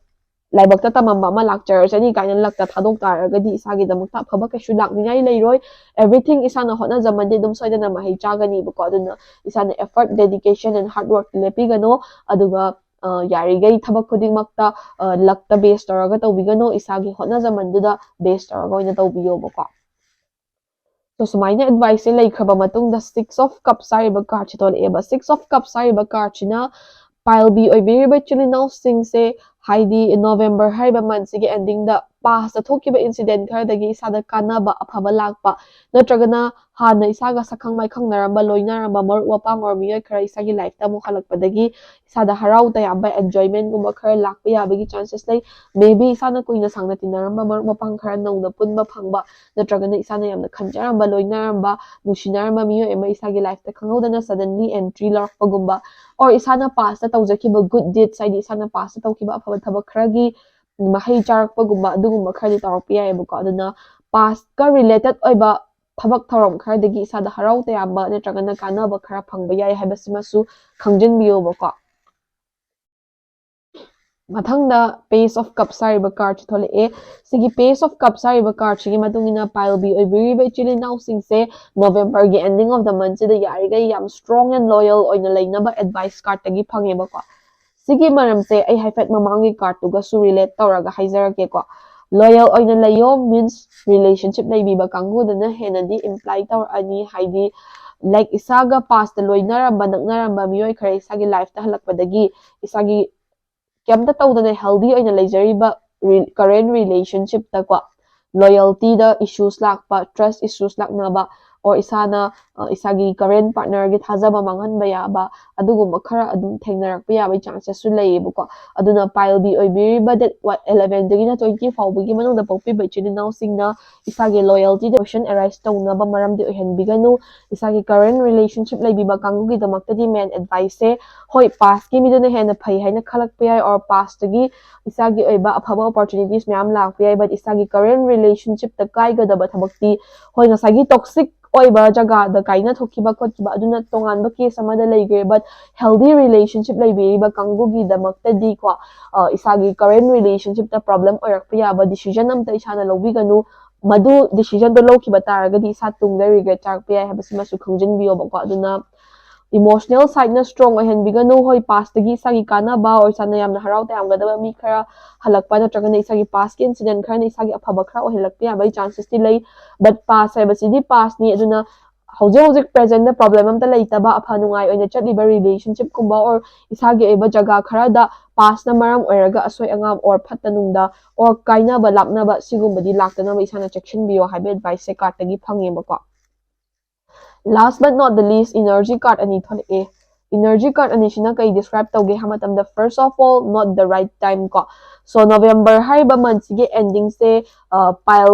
ꯂꯥꯏꯕꯛꯇ ꯇꯝꯃꯝꯕ ꯑꯃ ꯂꯥꯛꯆꯔꯁꯅꯤ ꯀꯥꯏꯅ luckꯇ ꯊꯥꯗꯣꯛ ꯇꯥꯔꯒꯗꯤ ꯏꯁꯥꯒꯤꯗꯃꯛꯇ ꯑꯐꯕ ꯀꯩꯁꯨ ꯂꯥꯛꯅꯤꯡꯉꯥꯏ ꯂꯩꯔꯣꯏ꯫ Everything ꯏꯁꯥꯅ ꯍꯣꯠꯅꯖꯃꯟꯗꯤ ꯑꯗꯨꯝ ꯁꯣꯏꯗꯅ ꯃꯍꯩ ꯆꯥꯒꯅꯤꯕꯀꯣ꯫ ꯑꯗꯨꯅ ꯏꯁꯥꯅ effort, dedication and hard work ꯂꯦꯞꯄꯤꯒꯅꯣ꯫ ꯑꯗꯨꯒ, ꯑ, ꯌꯥꯔꯤꯈꯩ ꯊꯕꯛ ꯈꯨꯗꯤꯡꯃꯛꯇ, ꯑ, luckꯇ base ꯇꯧꯔꯒ ꯇꯧꯕꯤꯒꯅꯣ, ꯏꯁꯥꯒꯤ ꯍꯣꯠꯅꯖꯃꯟꯗꯨꯗ base ꯇꯧꯔꯒ ꯑꯣꯏꯅ ꯇꯧꯕꯤꯌꯣꯕꯀꯣ꯫ So ꯁꯨꯃꯥꯏꯅ adviceꯁꯦ ꯂꯩꯈ꯭ꯔꯕ ꯃꯇꯨꯡꯗ Six of Cups ꯍꯥꯏꯔꯤꯕ cardꯁꯦ ꯊꯣꯛꯂꯛꯑꯦꯕ꯫ Six of Cups ꯍꯥꯏꯔꯤꯕ cardꯁꯤꯅ pile B ꯑꯣꯏꯕꯤꯔꯤꯕ ꯏꯆꯤꯜ ꯏꯅꯥꯎꯁꯤꯡꯁꯦ, ꯍꯥꯏꯗꯤ November ꯍꯥꯏꯔꯤꯕ monthꯁꯤꯒꯤ endingꯗ pastꯇ ꯊꯣꯛꯈꯤꯕ incident ꯈꯔꯗꯒꯤ ꯏꯁꯥꯗ ꯀꯥꯟꯅꯕ, ꯑꯐꯕ ꯂꯥꯛꯄ, ꯅꯠꯇ꯭ꯔꯒꯅ ꯍꯥꯟꯅ ꯏꯁꯥꯒ ꯁꯛꯈꯪ ꯃꯥꯏꯈꯪꯅꯔꯝꯕ, ꯂꯣꯏꯅꯔꯝꯕ ꯃꯔꯨꯞ ꯃꯄꯥꯡ or ꯃꯤꯑꯣꯏ ꯈꯔ ꯏꯁꯥꯒꯤ lifeꯇ ꯑꯃꯨꯛ ꯍꯜꯂꯛꯄꯗꯒꯤ ꯏꯁꯥꯗ ꯍꯔꯥꯎ ꯇꯌꯥꯝꯕ, enjoymentꯒꯨꯝꯕ ꯈꯔ ꯂꯥꯛꯄ ꯌꯥꯕꯒꯤ chances ꯂꯩ꯫ Maybe ꯏꯁꯥꯅ ꯀꯨꯏꯅ ꯁꯥꯡꯅ ꯇꯤꯟꯅꯔꯝꯕ ꯃꯔꯨꯞ ꯃꯄꯥꯡ ꯈꯔ ꯅꯧꯅ ꯄꯨꯟꯕ ꯐꯪꯕ, ꯅꯠꯇ꯭ꯔꯒꯅ ꯏꯁꯥꯅ ꯌꯥꯝꯅ ꯈꯟꯖꯔꯝꯕ, ꯂꯣꯏꯅꯔꯝꯕ, ꯅꯨꯡꯁꯤꯅꯔꯝꯕ ꯃꯤꯑꯣꯏ ꯑꯃ ꯏꯁꯥꯒꯤ lifeꯇ ꯈꯪꯍꯧꯗꯅ suddenly entry ꯂꯧꯔꯛꯄꯒꯨꯝꯕ, or ꯏꯁꯥꯅ pastꯇ ꯇꯧꯖꯈꯤꯕ good deeds, ꯍꯥꯏꯗꯤ ꯏꯁꯥꯅ pastꯇ ꯇꯧꯈꯤꯕ ꯑꯐꯕ ꯊꯕꯛ ꯈꯔꯒꯤ ꯃꯍꯩ ꯆꯥꯔꯛꯄꯒꯨꯝꯕ, ꯑꯗꯨꯒꯨꯝꯕ ꯈꯔꯗꯤ ꯇꯧꯔꯛꯄ ꯌꯥꯏꯑꯕꯀꯣ꯫ ꯑꯗꯨꯅ pastꯀ related ꯑꯣꯏꯕ ꯊꯕꯛ ꯊꯧꯔꯝ ꯈꯔꯗꯒꯤ ꯏꯁꯥꯗ ꯍꯔꯥꯎ ꯇꯌꯥꯝꯕ ꯅꯠꯇ꯭ꯔꯒꯅ ꯀꯥꯟꯅꯕ ꯈꯔ ꯐꯪꯕ ꯌꯥꯏ ꯍꯥꯏꯕꯁꯤꯃꯁꯨ ꯈꯪꯖꯤꯟꯕꯤꯌꯣꯕꯀꯣ꯫ ꯃꯊꯪꯗ Page of Cups ꯍꯥꯏꯔꯤꯕ cardꯁꯤ ꯊꯣꯛꯂꯛꯑꯦ꯫ ꯁꯤꯒꯤ Page of Cups ꯍꯥꯏꯔꯤꯕ cardꯁꯤꯒꯤ ꯃꯇꯨꯡ ꯏꯟꯅ pile B ꯑꯣꯏꯕꯤꯔꯤꯕ ꯏꯆꯤꯜ ꯏꯅꯥꯎꯁꯤꯡꯁꯦ Novemberꯒꯤ ending of the monthꯁꯤꯗ ꯌꯥꯔꯤꯈꯩ ꯌꯥꯝ strong and loyal ꯑꯣꯏꯅ ꯂꯩꯅꯕ advice cardꯇꯒꯤ ꯐꯪꯉꯦꯕꯀꯣ꯫ ꯁꯤꯒꯤ ꯃꯔꯝꯁꯦ ꯑꯩ ꯍꯥꯏꯐꯦꯠ ꯃꯃꯥꯡꯒꯤ ꯀꯥꯔꯠꯇꯨꯒꯁꯨ ꯔꯤꯂꯦꯠ ꯇꯧꯔꯒ ꯍꯥꯏꯖꯔꯛꯀꯦꯀꯣ꯫ ꯂꯣꯌꯦꯜ ꯑꯣꯏꯅ ꯂꯩꯌꯣ means relationship ꯂꯩꯕꯤꯕ ꯀꯥꯡꯕꯨꯗꯅ ꯍꯦꯟꯅꯗꯤ ꯏꯝꯄ꯭ꯂꯥꯏ ꯇꯧꯔꯛꯑꯅꯤ, ꯍꯥꯏꯗꯤ ꯂꯥꯏꯛ ꯏꯁꯥꯒ ꯄꯥꯁꯇ ꯂꯣꯏꯅꯔꯝꯕ ꯅꯛꯅꯔꯝꯕ ꯃꯤꯑꯣꯏ ꯈꯔ ꯏꯁꯥꯒꯤ ꯂꯥꯏꯐꯇ ꯍꯜꯂꯛꯄꯗꯒꯤ ꯏꯁꯥꯒꯤ ꯀꯩꯝꯇ ꯇꯧꯗꯅ ꯍꯦꯜꯗꯤ ꯑꯣꯏꯅ ꯂꯩꯖꯔꯤꯕ ꯀꯔꯦꯟ ꯔꯤꯂꯦꯁꯟꯁꯤꯞꯇꯀꯣ ꯂꯣꯌꯦꯜꯇꯤꯗ ꯏꯁꯨꯁ ꯂꯥꯛꯄ, ꯇ꯭ꯔꯁ ꯏꯁꯨꯁ ꯂꯥꯛꯅꯕ, ꯑꯣꯔ ꯏꯁꯥꯅ ꯏꯁꯥꯒꯤ ꯀꯔꯦꯟ ꯄꯥꯔꯠꯅꯔꯒꯤ ꯊꯥꯖꯕ ꯃꯥꯡꯍꯟꯕ ꯌꯥꯕ, ꯑꯗꯨꯒꯨꯝꯕ ꯈꯔ ꯑꯗꯨꯝ ꯊꯦꯡꯅꯔꯛꯄ ꯌꯥꯕꯒꯤ ꯆꯥꯟꯁꯦꯁꯁꯨ ꯂꯩꯌꯦꯕꯀꯣ꯫ ꯑꯗꯨꯅ ꯄꯥꯏꯜ ꯕꯤ ꯑꯣꯏꯕꯤꯔꯤꯕ ꯗꯦꯠ elevenꯗꯒꯤꯅ twenty ꯐꯥꯎꯕꯒꯤ ꯃꯅꯨꯡꯗ ꯄꯣꯛꯄꯤꯕ ꯏꯆꯤꯜ ꯏꯅꯥꯎꯁꯤꯡꯅ ꯏꯁꯥꯒꯤ ꯂꯣꯌꯦꯜꯇꯤꯗ ꯀ꯭ꯋꯦꯁꯟ ꯑꯦꯔꯥꯏꯁ ꯇꯧꯅꯕ ꯃꯔꯝꯗꯤ ꯑꯣꯏꯍꯟꯕꯤꯒꯅꯨ꯫ ꯏꯁꯥꯒꯤ ꯀꯔꯦꯟ ꯔꯤꯂꯦꯁꯟꯁꯤꯞ ꯂꯩꯕꯤꯕ ꯀꯥꯡꯕꯨꯒꯤꯗꯃꯛꯇꯗꯤ ꯃꯦꯟ ꯑꯦꯗꯚꯥꯏꯁꯁꯦ, ꯍꯣꯏ, ꯄꯥꯁꯀꯤ ꯃꯤꯗꯨꯅ ꯍꯦꯟꯅ ꯐꯩ ꯍꯥꯏꯅ ꯈꯜꯂꯛꯄ ꯌꯥꯏ, ꯑꯣꯔ ꯄꯥꯁꯇꯒꯤ ꯏꯁꯥꯒꯤ ꯑꯣꯏꯕ ꯑꯐꯕ ꯑꯣꯄꯣꯔꯆꯨꯅꯤꯇꯤꯁ ꯃꯌꯥꯝ ꯂꯥꯛꯄ ꯌꯥꯏ, ꯕꯠ ꯏꯁꯥꯒꯤ ꯀꯔꯦꯟ ꯔꯤꯂꯦꯁꯟꯁꯤꯞꯇ ꯀꯥꯏꯒꯗꯕ ꯊꯕꯛꯇꯤ, ꯍꯣꯏ, ꯉꯁꯥꯏꯒꯤ ꯇꯣꯛꯁꯤꯛ ꯑꯣꯏꯕ ꯖꯒꯥꯗ ꯀꯥꯏꯅ ꯊꯣꯛꯈꯤꯕ ꯈꯣꯠꯈꯤꯕ ꯑꯗꯨꯅ ꯇꯣꯉꯥꯟꯕ ꯀꯦꯁ ꯑꯃꯗ ꯂꯩꯈ꯭ꯔꯦ, ꯕꯠ ꯍꯦꯜꯗꯤ ꯔꯤꯂꯦꯁꯟꯁꯤꯞ ꯂꯩꯕꯤꯔꯤꯕ ꯀꯥꯡꯕꯨꯒꯤꯗꯃꯛꯇꯗꯤꯀꯣ ꯏꯁꯥꯒꯤ ꯀꯔꯦꯟ ꯔꯤꯂꯦꯁꯟꯁꯤꯞꯇ ꯄ꯭ꯔꯣꯕ꯭ꯂꯦꯝ ꯑꯣꯏꯔꯛꯄ ꯌꯥꯕ ꯗꯤꯁꯤꯖꯟ ꯑꯝꯇ ꯏꯁꯥꯅ ꯂꯧꯕꯤꯒꯅꯨ꯫ ꯃꯗꯨ ꯗꯤꯁꯤꯖꯟꯗꯣ ꯂꯧꯈꯤꯕ ꯇꯥꯔꯒꯗꯤ ꯏꯁꯥ ꯇꯨꯡꯗ ꯔꯤꯒ꯭ꯔꯦꯠ ꯆꯥꯔꯛꯄ ꯌꯥꯏ ꯍꯥꯏꯕꯁꯤꯃꯁꯨ ꯈꯪꯖꯤꯟꯕꯤꯌꯣꯕꯀꯣ꯫ ꯑꯗꯨꯅ ꯏꯃꯣꯁꯅꯦꯜ ꯁꯥꯏꯠꯅ ꯁ꯭ꯇ꯭ꯔꯣꯡ ꯑꯣꯏꯍꯟꯕꯤꯒꯅꯨ꯫ ꯍꯣꯏ, ꯄꯥꯁꯇꯒꯤ ꯏꯁꯥꯒꯤ ꯀꯥꯟꯅꯕ ꯑꯣꯔ ꯏꯁꯥꯅ ꯌꯥꯝꯅ ꯍꯔꯥꯎ ꯇꯌꯥꯝꯒꯗꯕ ꯃꯤ ꯈꯔ ꯍꯜꯂꯛꯄ, ꯅꯠꯇ꯭ꯔꯒꯅ ꯏꯁꯥꯒꯤ ꯄꯥꯁꯀꯤ ꯏꯟꯁꯤꯗꯦꯟ ꯈꯔꯅ ꯏꯁꯥꯒꯤ ꯑꯐꯕ ꯈꯔ ꯑꯣꯏꯍꯜꯂꯛꯄ ꯌꯥꯕꯒꯤ ꯆꯥꯟꯁꯦꯁꯇꯤ ꯂꯩ꯫ ꯕꯠ ꯄꯥꯁ ꯍꯥꯏꯕꯁꯤꯗꯤ ꯄꯥꯁꯅꯤ꯫ ꯑꯗꯨꯅ ꯍꯧꯖꯤꯛ ꯍꯧꯖꯤꯛ ꯄ꯭ꯔꯦꯖꯦꯟꯗ ꯄ꯭ꯔꯣꯕ꯭ꯂꯦꯝ ꯑꯝꯇ ꯂꯩꯇꯕ, ꯑꯐ ꯅꯨꯡꯉꯥꯏ ꯑꯣꯏꯅ ꯆꯠꯂꯤꯕ ꯔꯤꯂꯦꯁꯟꯁꯤꯞꯀꯨꯝꯕ ꯑꯣꯔ ꯏꯁꯥꯒꯤ ꯑꯣꯏꯕ ꯖꯒꯥ ꯈꯔꯗ ꯄꯥꯁꯅ ꯃꯔꯝ ꯑꯣꯏꯔꯒ ꯑꯁꯣꯏ ꯑꯉꯥꯝ ꯑꯣꯔ ꯐꯠꯇ ꯅꯨꯡꯗ ꯑꯣꯔ ꯀꯥꯏꯅꯕ ꯂꯥꯞꯅꯕ ꯁꯤꯒꯨꯝꯕꯗꯤ ꯂꯥꯛꯇꯅꯕ ꯏꯁꯥꯅ ꯆꯦꯛꯁꯤꯟꯕꯤꯌꯣ ꯍꯥꯏꯕ ꯑꯦꯗꯚꯥꯏꯁꯁꯦ ꯀꯥꯔꯠꯇꯒꯤ ꯐꯪꯉꯦꯕꯀꯣ꯫ Last but not the least, energy card ꯑꯅꯤ ꯊꯣꯛꯂꯛꯑꯦ꯫ Energy card ꯑꯅꯤꯁꯤꯅ ꯀꯩ ꯗꯤꯁꯀ꯭ꯔꯥꯏꯕ ꯇꯧꯒꯦ ꯍꯥꯏꯕ ꯃꯇꯝꯗ, first of all, not the right time ꯀꯣ꯫ So November ꯍꯥꯏꯔꯤꯕ ꯃꯟꯠꯁꯤꯒꯤ ꯑꯦꯟꯗꯤꯡꯁꯦ ꯄꯥꯏꯜ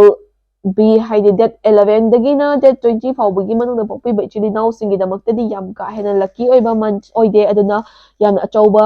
ꯕꯤ, ꯍꯥꯏꯗꯤ ꯗꯦꯠ elevenꯗꯒꯤꯅ ꯗꯦꯠ twenty ꯐꯥꯎꯕꯒꯤ ꯃꯅꯨꯡꯗ ꯄꯣꯛꯄꯤꯕ ꯏꯆꯤꯜ ꯏꯅꯥꯎꯁꯤꯡꯒꯤꯗꯃꯛꯇꯗꯤ ꯌꯥꯝ ꯀꯥ ꯍꯦꯟꯅ ꯂꯛꯀꯤ ꯑꯣꯏꯕ ꯃꯟꯠ ꯑꯣꯏꯗꯦ꯫ ꯑꯗꯨꯅ ꯌꯥꯝꯅ ꯑꯆꯧꯕ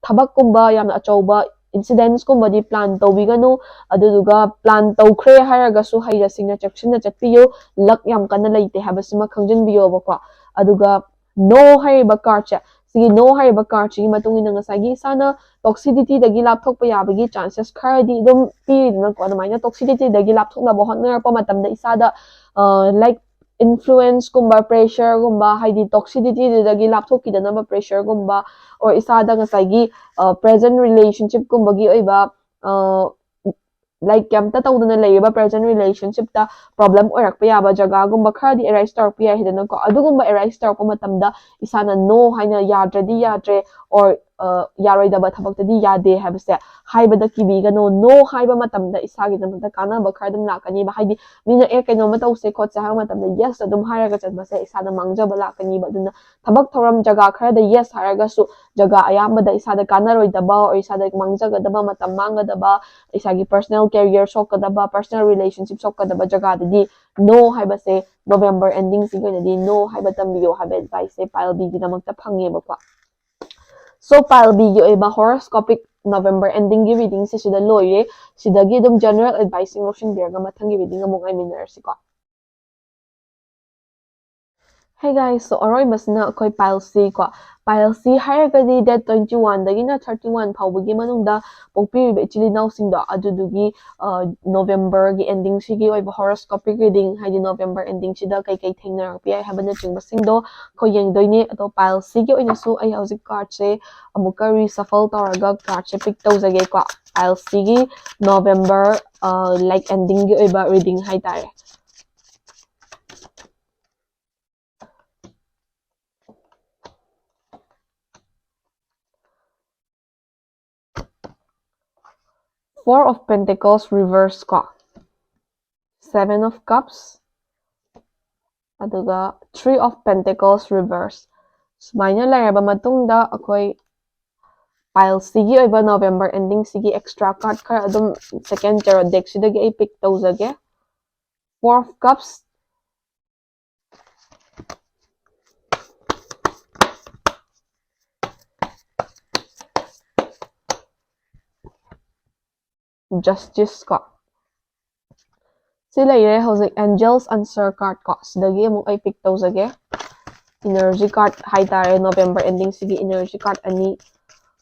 ꯊꯕꯛꯀꯨꯝꯕ, ꯌꯥꯝꯅ ꯑꯆꯧꯕ ꯏꯟꯁꯤꯗꯦꯟꯁꯀꯨꯝꯕꯗꯤ ꯄ꯭ꯂꯥꯟ ꯇꯧꯕꯤꯒꯅꯨ꯫ ꯑꯗꯨꯗꯨꯒ ꯄ꯭ꯂꯥꯟ ꯇꯧꯈ꯭ꯔꯦ ꯍꯥꯏꯔꯒꯁꯨ ꯍꯩꯅ ꯁꯤꯡꯅ ꯆꯦꯛꯁꯤꯟꯅ ꯆꯠꯄꯤꯌꯨ꯫ ꯂꯛ ꯌꯥꯝ ꯀꯟꯅ ꯂꯩꯇꯦ ꯍꯥꯏꯕꯁꯤꯃ ꯈꯪꯖꯤꯟꯕꯤꯌꯣꯕꯀꯣ꯫ ꯑꯗꯨꯒ ꯅꯣ ꯍꯥꯏꯔꯤꯕ ꯀꯥꯔꯠꯁꯦ, ꯁꯤꯒꯤ ꯅꯣ ꯍꯥꯏꯔꯤꯕ ꯀꯥꯔꯠꯁꯤꯒꯤ ꯃꯇꯨꯡ ꯏꯟꯅ ꯉꯁꯥꯏꯒꯤ ꯏꯁꯥꯅ ꯇꯣꯛꯁꯤꯁꯤꯇꯤꯗꯒꯤ ꯂꯥꯞꯊꯣꯛꯄ ꯌꯥꯕꯒꯤ ꯆꯥꯟꯁꯦꯁ ꯈꯔꯗꯤ ꯑꯗꯨꯝ ꯄꯤꯔꯤꯗꯅꯀꯣ꯫ ꯑꯗꯨꯃꯥꯏꯅ ꯇꯣꯛꯁꯤꯁꯤꯇꯤꯗꯒꯤ ꯂꯥꯞꯊꯣꯛꯅꯕ ꯍꯣꯠꯅꯔꯛꯄ ꯃꯇꯝꯗ ꯏꯁꯥꯗ ꯂꯥꯏꯛ influence ꯀꯨꯝꯕ, pressure ꯒꯨꯝꯕ, ꯍꯥꯏꯗꯤ toxicity ꯗꯨꯗꯒꯤ ꯂꯥꯞꯊꯣꯛꯈꯤꯗꯅꯕ pressure ꯒꯨꯝꯕ, or ꯏꯁꯥꯗ ꯉꯁꯥꯏꯒꯤ present relationship ꯀꯨꯝꯕꯒꯤ ꯑꯣꯏꯕ ꯂꯥꯏꯛ ꯀꯩꯝꯇ ꯇꯧꯗꯅ ꯂꯩꯔꯤꯕ present relationship ꯇ problem ꯑꯣꯏꯔꯛꯄ ꯌꯥꯕ ꯖꯒꯥꯒꯨꯝꯕ ꯈꯔꯗꯤ arise ꯇꯧꯔꯛꯄ ꯌꯥꯏ ꯍꯥꯏꯗꯅꯀꯣ꯫ ꯑꯗꯨꯒꯨꯝꯕ arise ꯇꯧꯔꯛꯄ ꯃꯇꯝꯗ ꯏꯁꯥꯅ no ꯍꯥꯏꯅ ꯌꯥꯗ꯭ꯔꯗꯤ ꯌꯥꯗ꯭ꯔꯦ, or ꯌꯥꯔꯣꯏꯗꯕ ꯊꯕꯛꯇꯗꯤ ꯌꯥꯗꯦ ꯍꯥꯏꯕꯁꯦ ꯍꯥꯏꯕꯗ ꯀꯤꯕꯤꯒꯅꯣ꯫ No ꯍꯥꯏꯕ ꯃꯇꯝꯗ ꯏꯁꯥꯒꯤꯗꯃꯛꯇ ꯀꯥꯟꯅꯕ ꯈꯔ ꯑꯗꯨꯝ ꯂꯥꯛꯀꯅꯤꯕ꯫ ꯍꯥꯏꯗꯤ ꯃꯤꯅ ꯑꯦ ꯀꯩꯅꯣꯝꯃ ꯇꯧꯁꯦ ꯈꯣꯠꯁꯦ ꯍꯥꯏꯕ ꯃꯇꯝꯗ yes ꯑꯗꯨꯝ ꯍꯥꯏꯔꯒ ꯆꯠꯄꯁꯦ ꯏꯁꯥꯗ ꯃꯥꯡꯖꯕ ꯂꯥꯛꯀꯅꯤꯕ꯫ ꯑꯗꯨꯅ ꯊꯕꯛ ꯊꯧꯔꯝ ꯖꯒꯥ ꯈꯔꯗ yes ꯍꯥꯏꯔꯒꯁꯨ ꯖꯒꯥ ꯑꯌꯥꯝꯕꯗ ꯏꯁꯥꯗ ꯀꯥꯟꯅꯔꯣꯏꯗꯕ, or ꯏꯁꯥꯗ ꯃꯥꯡꯖꯒꯗꯕ, ꯃꯇꯝ ꯃꯥꯡꯒꯗꯕ, ꯏꯁꯥꯒꯤ personal career ꯁꯣꯛꯀꯗꯕ, personal relationship ꯁꯣꯛꯀꯗꯕ ꯖꯒꯥꯗꯗꯤ no ꯍꯥꯏꯕꯁꯦ November ending ꯁꯤꯒꯤ ꯑꯣꯏꯅꯗꯤ no ꯍꯥꯏꯕ ꯇꯝꯕꯤꯌꯣ ꯍꯥꯏꯕ advice ꯁꯦ pile B ꯒꯤꯗꯃꯛꯇ ꯐꯪꯉꯦꯕꯀꯣ꯫ So pile B ꯒꯤ ꯑꯣꯏꯕ horoscopic November ending ꯒꯤ reading ꯁꯦ ꯁꯤꯗ ꯂꯣꯏꯔꯦ꯫ ꯁꯤꯗꯒꯤ ꯑꯗꯨꯝ general advice ꯁꯤꯡ ꯂꯧꯁꯤꯟꯕꯤꯔꯒ ꯃꯊꯪꯒꯤ reading ꯑꯃꯨꯛ ꯉꯥꯏꯃꯤꯟꯅꯔꯁꯤꯀꯣ꯫ Hey guys, so ꯑꯔꯣꯏꯕꯁꯤꯅ ꯑꯩꯈꯣꯏ pile C ꯀꯣ꯫ Pile C ꯍꯥꯏꯔꯒꯗꯤ date twenty one ꯗꯒꯤꯅ thirty one ꯐꯥꯎꯕꯒꯤ ꯃꯅꯨꯡꯗ ꯄꯣꯛꯄꯤꯔꯤꯕ ꯏꯆꯤꯜ ꯏꯅꯥꯎꯁꯤꯡꯗꯣ ꯑꯗꯨꯗꯨꯒꯤ November ꯒꯤ ending ꯁꯤꯒꯤ ꯑꯣꯏꯕ horoscopic reading, ꯍꯥꯏꯗꯤ November ending ꯁꯤꯗ ꯀꯩꯀꯩ ꯊꯦꯡꯅꯔꯛꯄ ꯌꯥꯏ ꯍꯥꯏꯕꯅꯆꯤꯡꯕꯁꯤꯡꯗꯣ ꯑꯩꯈꯣꯏ ꯌꯦꯡꯗꯣꯏꯅꯦ꯫ ꯑꯗꯣ pile C ꯒꯤ ꯑꯣꯏꯅꯁꯨ ꯑꯩ ꯍꯧꯖꯤꯛ card ꯁꯦ ꯑꯃꯨꯛꯀ reshuffle ꯇꯧꯔꯒ card ꯁꯦ pick ꯇꯧꯖꯒꯦꯀꯣ꯫ Pile C ꯒꯤ November ꯂꯥꯏꯛ ending ꯒꯤ ꯑꯣꯏꯕ reading ꯍꯥꯏꯇꯥꯔꯦ꯫ Four of Pentacles reverse ꯀꯣ, Seven of Cups, ꯑꯗꯨꯒ Three of Pentacles reverse꯫ ꯁꯨꯃꯥꯏꯅ ꯂꯩꯔꯕ ꯃꯇꯨꯡꯗ ꯑꯩꯈꯣꯏ pile C ꯒꯤ ꯑꯣꯏꯕ November ending ꯁꯤꯒꯤ extra card ꯈꯔ ꯑꯗꯨꯝ second tarot deck ꯁꯤꯗꯒꯤ ꯑꯩ pick ꯇꯧꯖꯒꯦ꯫ Four of Cups, Justice ꯀꯣ꯫ ꯁꯤ ꯂꯩꯔꯦ꯫ ꯍꯧꯖꯤꯛ Angels Answer card ꯀꯣ, ꯁꯤꯗꯒꯤ ꯑꯃꯨꯛ ꯑꯩ pick ꯇꯧꯖꯒꯦ꯫ Energy card ꯍꯥꯏꯇꯥꯔꯦ, November ending ꯁꯤꯒꯤ energy card ꯑꯅꯤ꯫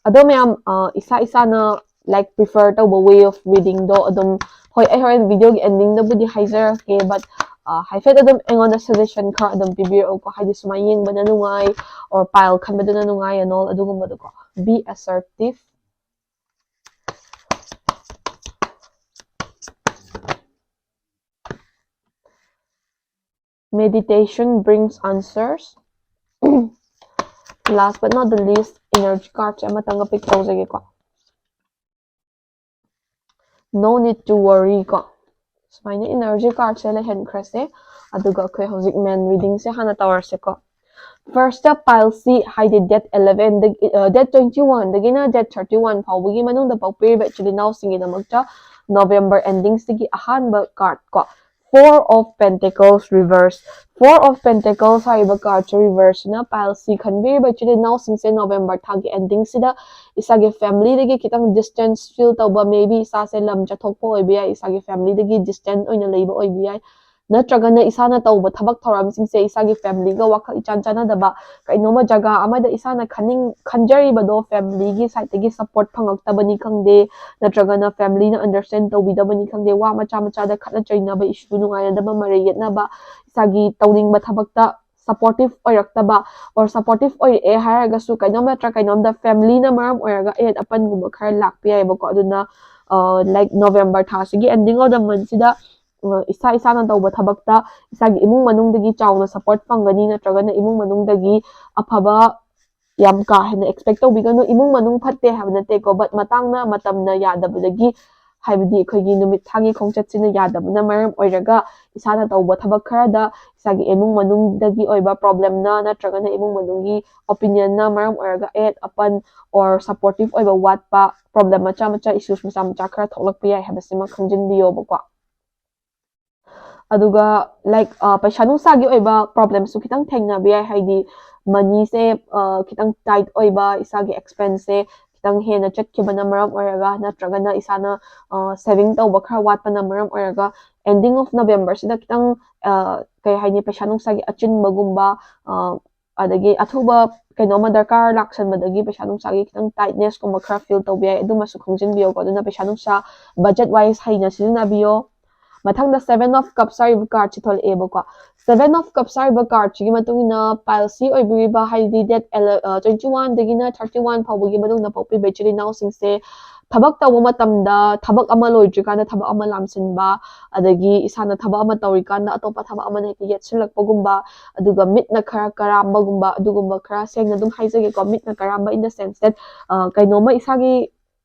ꯑꯗꯣ ꯃꯌꯥꯝ, ꯑ, ꯏꯁꯥ ꯏꯁꯥꯅ like prefer ꯇꯧꯕ way of reading ꯗꯣ ꯑꯗꯨꯝ, ꯍꯣꯏ, ꯑꯩ ꯍꯣꯔꯦꯟ video ꯒꯤ ending ꯗꯕꯨꯗꯤ ꯍꯥꯏꯖꯔꯛꯀꯦ, but ꯍꯥꯏꯐꯦꯠ ꯑꯗꯨꯝ ꯑꯩꯉꯣꯟꯗ suggestion ꯈꯔ ꯑꯗꯨꯝ ꯄꯤꯕꯤꯔꯛꯎꯀꯣ, ꯍꯥꯏꯗꯤ ꯁꯨꯃꯥꯏꯅ ꯌꯦꯡꯕꯅ ꯅꯨꯡꯉꯥꯏ, or pile ꯈꯟꯕꯗꯨꯅ ꯅꯨꯡꯉꯥꯏ and all ꯑꯗꯨꯒꯨꯝꯕꯗꯣꯀꯣ. Be assertive. Meditation brings answers. Last but not the least, energy card say ꯑꯃꯇꯪꯒ pick ꯇꯧꯖꯒꯦꯀꯣ. No need to worry ꯀꯣ. ꯁꯨꯃꯥꯏꯅ energy card ꯁꯦ ꯂꯩꯍꯟꯈ꯭ꯔꯁꯦ, ꯑꯗꯨꯒ ꯑꯩꯈꯣꯏ ꯍꯧꯖꯤꯛ main reading ꯁꯦ ꯍꯥꯟꯅ ꯇꯧꯔꯁꯦꯀꯣ. First pile C ꯍꯥꯏꯗꯤ date eleven ꯗꯒꯤ, ꯑ, date twenty one ꯗꯒꯤꯅ date thirty one ꯐꯥꯎꯕꯒꯤ ꯃꯅꯨꯡꯗ ꯄꯣꯛꯄꯤꯔꯤꯕ ꯏꯆꯤꯜ ꯏꯅꯥꯎꯁꯤꯡꯒꯤꯗꯃꯛꯇ November ending ꯁꯤꯒꯤ ꯑꯍꯥꯟꯕ card ꯀꯣ, Four of Pentacles reverse. Four of Pentacles ꯍꯥꯏꯔꯤꯕ card ꯁꯦ reverse ꯁꯤꯅ pile C ꯈꯟꯕꯤꯔꯤꯕ ꯏꯆꯤꯜ ꯏꯅꯥꯎꯁꯤꯡꯁꯦ November ꯊꯥꯒꯤ ending ꯁꯤꯗ ꯏꯁꯥꯒꯤ family ꯗꯒꯤ ꯈꯤꯇꯪ distance feel ꯇꯧꯕ, maybe ꯏꯁꯥꯁꯦ ꯂꯝ ꯆꯠꯊꯣꯛꯄ ꯑꯣꯏꯕ ꯌꯥꯏ, ꯏꯁꯥꯒꯤ family ꯗꯒꯤ distant ꯑꯣꯏꯅ ꯂꯩꯕ ꯑꯣꯏꯕ ꯌꯥꯏ, ꯅꯠꯇ꯭ꯔꯒꯅ ꯏꯁꯥꯅ ꯇꯧꯕ ꯊꯕꯛ ꯊꯧꯔꯝꯁꯤꯡꯁꯦ ꯏꯁꯥꯒꯤ family ꯒ ꯋꯥꯈꯜ ꯏꯆꯥꯟ ꯆꯥꯟꯅꯗꯕ, ꯀꯩꯅꯣꯝꯃ ꯖꯒꯥ ꯑꯃꯗ ꯏꯁꯥꯅ ꯈꯟꯅꯤꯡ-, ꯈꯟꯖꯔꯤꯕꯗꯣ family ꯒꯤ side ꯇꯒꯤ support ꯐꯪꯉꯛꯇꯕꯅꯤ ꯈꯪꯗꯦ, ꯅꯠꯇ꯭ꯔꯒꯅ family ꯅ understand ꯇꯧꯕꯤꯗꯕꯅꯤ ꯈꯪꯗꯦ, ꯋꯥ ꯃꯆꯥ ꯃꯆꯥꯗ ꯈꯠꯅ ꯆꯩꯅꯕ, issue ꯅꯨꯡꯉꯥꯏꯅꯗꯕ, ꯃꯔꯩ ꯌꯦꯠꯅꯕ, ꯏꯁꯥꯒꯤ ꯇꯧꯅꯤꯡꯕ ꯊꯕꯛꯇ supportive ꯑꯣꯏꯔꯛꯇꯕ, or supportive ꯑꯣꯏꯔꯛꯑꯦ ꯍꯥꯏꯔꯒꯁꯨ ꯀꯩꯅꯣꯝ ꯅꯠꯇ꯭ꯔ ꯀꯩꯅꯣꯝꯗ family ꯅ ꯃꯔꯝ ꯑꯣꯏꯔꯒ ꯑꯌꯦꯠ ꯑꯄꯟꯒꯨꯝꯕ ꯈꯔ ꯂꯥꯛꯄ ꯌꯥꯏꯕꯀꯣ. ꯑꯗꯨꯅ, ꯑ, like November ꯊꯥꯁꯤꯒꯤ ending of the month ꯁꯤꯗ, ꯑ, ꯏꯁꯥ ꯏꯁꯥꯅ ꯇꯧꯕ ꯊꯕꯛꯇ ꯏꯁꯥꯒꯤ ꯏꯃꯨꯡ ꯃꯅꯨꯡꯗꯒꯤ ꯆꯥꯎꯅ support ꯐꯪꯒꯅꯤ, ꯅꯠꯇ꯭ꯔꯒꯅ ꯏꯃꯨꯡ ꯃꯅꯨꯡꯗꯒꯤ ꯑꯐꯕ ꯌꯥꯝ ꯀꯥ ꯍꯦꯟꯅ expect ꯇꯧꯕꯤꯒꯅꯨ꯫ ꯏꯃꯨꯡ ꯃꯅꯨꯡ ꯐꯠꯇꯦ ꯍꯥꯏꯕ ꯅꯠꯇꯦꯀꯣ, but ꯃꯇꯥꯡꯅ ꯃꯇꯝꯅ ꯌꯥꯗꯕꯗꯒꯤ, ꯍꯥꯏꯕꯗꯤ ꯑꯩꯈꯣꯏꯒꯤ ꯅꯨꯃꯤꯠ ꯊꯥꯒꯤ ꯈꯣꯡꯆꯠꯁꯤꯅ ꯌꯥꯗꯕꯅ ꯃꯔꯝ ꯑꯣꯏꯔꯒ ꯏꯁꯥꯅ ꯇꯧꯕ ꯊꯕꯛ ꯈꯔꯗ ꯏꯁꯥꯒꯤ ꯏꯃꯨꯡ ꯃꯅꯨꯡꯗꯒꯤ ꯑꯣꯏꯕ problem ꯅ ꯅꯠꯇ꯭ꯔꯒꯅ ꯏꯃꯨꯡ ꯃꯅꯨꯡꯒꯤ opinion ꯅ ꯃꯔꯝ ꯑꯣꯏꯔꯒ ꯑꯌꯦꯠ ꯑꯄꯟ or supportive ꯑꯣꯏꯕ ꯋꯥꯠꯄ, problem ꯃꯆꯥ ꯃꯆꯥ, issues ꯃꯆꯥ ꯃꯆꯥ ꯈꯔ ꯊꯣꯛꯂꯛꯄ ꯌꯥꯏ ꯍꯥꯏꯕꯁꯤꯃ ꯈꯪꯖꯤꯟꯕꯤꯌꯣꯕꯀꯣ꯫ ꯑꯗꯨꯒ, like, ꯑ, ꯄꯩꯁꯥ ꯅꯨꯡꯁꯥꯒꯤ ꯑꯣꯏꯕ problem ꯁꯨ ꯈꯤꯇꯪ ꯊꯦꯡꯅꯕ ꯌꯥꯏ, ꯍꯥꯏꯗꯤ money ꯁꯦ, ꯑ, ꯈꯤꯇꯪ tight ꯑꯣꯏꯕ, ꯏꯁꯥꯒꯤ expense ꯁꯦ ꯈꯤꯇꯪ ꯍꯦꯟꯅ ꯆꯠꯈꯤꯕꯅ ꯃꯔꯝ ꯑꯣꯏꯔꯒ, ꯅꯠꯇ꯭ꯔꯒꯅ ꯏꯁꯥꯅ, ꯑ, saving ꯇꯧꯕ ꯈꯔ ꯋꯥꯠꯄꯅ ꯃꯔꯝ ꯑꯣꯏꯔꯒ, ending of November ꯁꯤꯗ ꯈꯤꯇꯪ, ꯑ, ꯀꯩ ꯍꯥꯏꯅꯤ, ꯄꯩꯁꯥ ꯅꯨꯡꯁꯥꯒꯤ ꯑꯆꯤꯟꯕꯒꯨꯝꯕ, ꯑ, ꯑꯗꯒꯤ ꯑꯊꯨꯕ ꯀꯩꯅꯣꯝꯃ ꯗꯔꯀꯥꯔ ꯂꯥꯛꯁꯟꯕꯗꯒꯤ ꯄꯩꯁꯥ ꯅꯨꯡꯁꯥꯒꯤ ꯈꯤꯇꯪ tightness ꯀꯨꯝꯕ ꯈꯔ feel ꯇꯧꯕ ꯌꯥꯏ, ꯑꯗꯨꯃꯁꯨ ꯈꯪꯖꯤꯟꯕꯤꯌꯣꯀꯣ꯫ ꯑꯗꯨꯅ ꯄꯩꯁꯥ ꯅꯨꯡꯁꯥ budget wise ꯍꯩꯅ ꯁꯤꯖꯤꯟꯅꯕꯤꯌꯣ꯫ ꯃꯊꯪꯗ Seven of Cups ꯍꯥꯏꯔꯤꯕ card ꯁꯤ ꯊꯣꯛꯂꯛꯑꯦꯕꯀꯣ꯫ Seven of Cups ꯍꯥꯏꯔꯤꯕ card ꯁꯤꯒꯤ ꯃꯇꯨꯡ ꯏꯟꯅ pile C ꯑꯣꯏꯕꯤꯔꯤꯕ, ꯍꯥꯏꯗꯤ date ele- ꯑ, twenty one ꯗꯒꯤꯅ thirty one ꯐꯥꯎꯕꯒꯤ ꯃꯅꯨꯡꯗ ꯄꯣꯛꯄꯤꯕ ꯏꯆꯤꯜ ꯏꯅꯥꯎꯁꯤꯡꯁꯦ ꯊꯕꯛ ꯇꯧꯕ ꯃꯇꯝꯗ ꯊꯕꯛ ꯑꯃ ꯂꯣꯏꯗ꯭ꯔꯤꯀꯥꯟꯗ ꯊꯕꯛ ꯑꯃ ꯂꯥꯝꯁꯤꯟꯕ, ꯑꯗꯒꯤ ꯏꯁꯥꯅ ꯊꯕꯛ ꯑꯃ ꯇꯧꯔꯤꯀꯥꯟꯗ ꯑꯇꯣꯞꯄ ꯊꯕꯛ ꯑꯃꯅ ꯍꯦꯛꯇ ꯌꯦꯠꯁꯤꯜꯂꯛꯄꯒꯨꯝꯕ, ꯑꯗꯨꯒ ꯃꯤꯠꯅ ꯈꯔ ꯀꯔꯥꯝꯕꯒꯨꯝꯕ, ꯑꯗꯨꯒꯨꯝꯕ ꯈꯔ ꯁꯦꯡꯅ ꯑꯗꯨꯝ ꯍꯥꯏꯖꯒꯦꯀꯣ, ꯃꯤꯠꯅ ꯀꯔꯥꯝꯕ in the sense that, ꯑ, ꯀꯩꯅꯣꯝꯃ ꯏꯁꯥꯒꯤ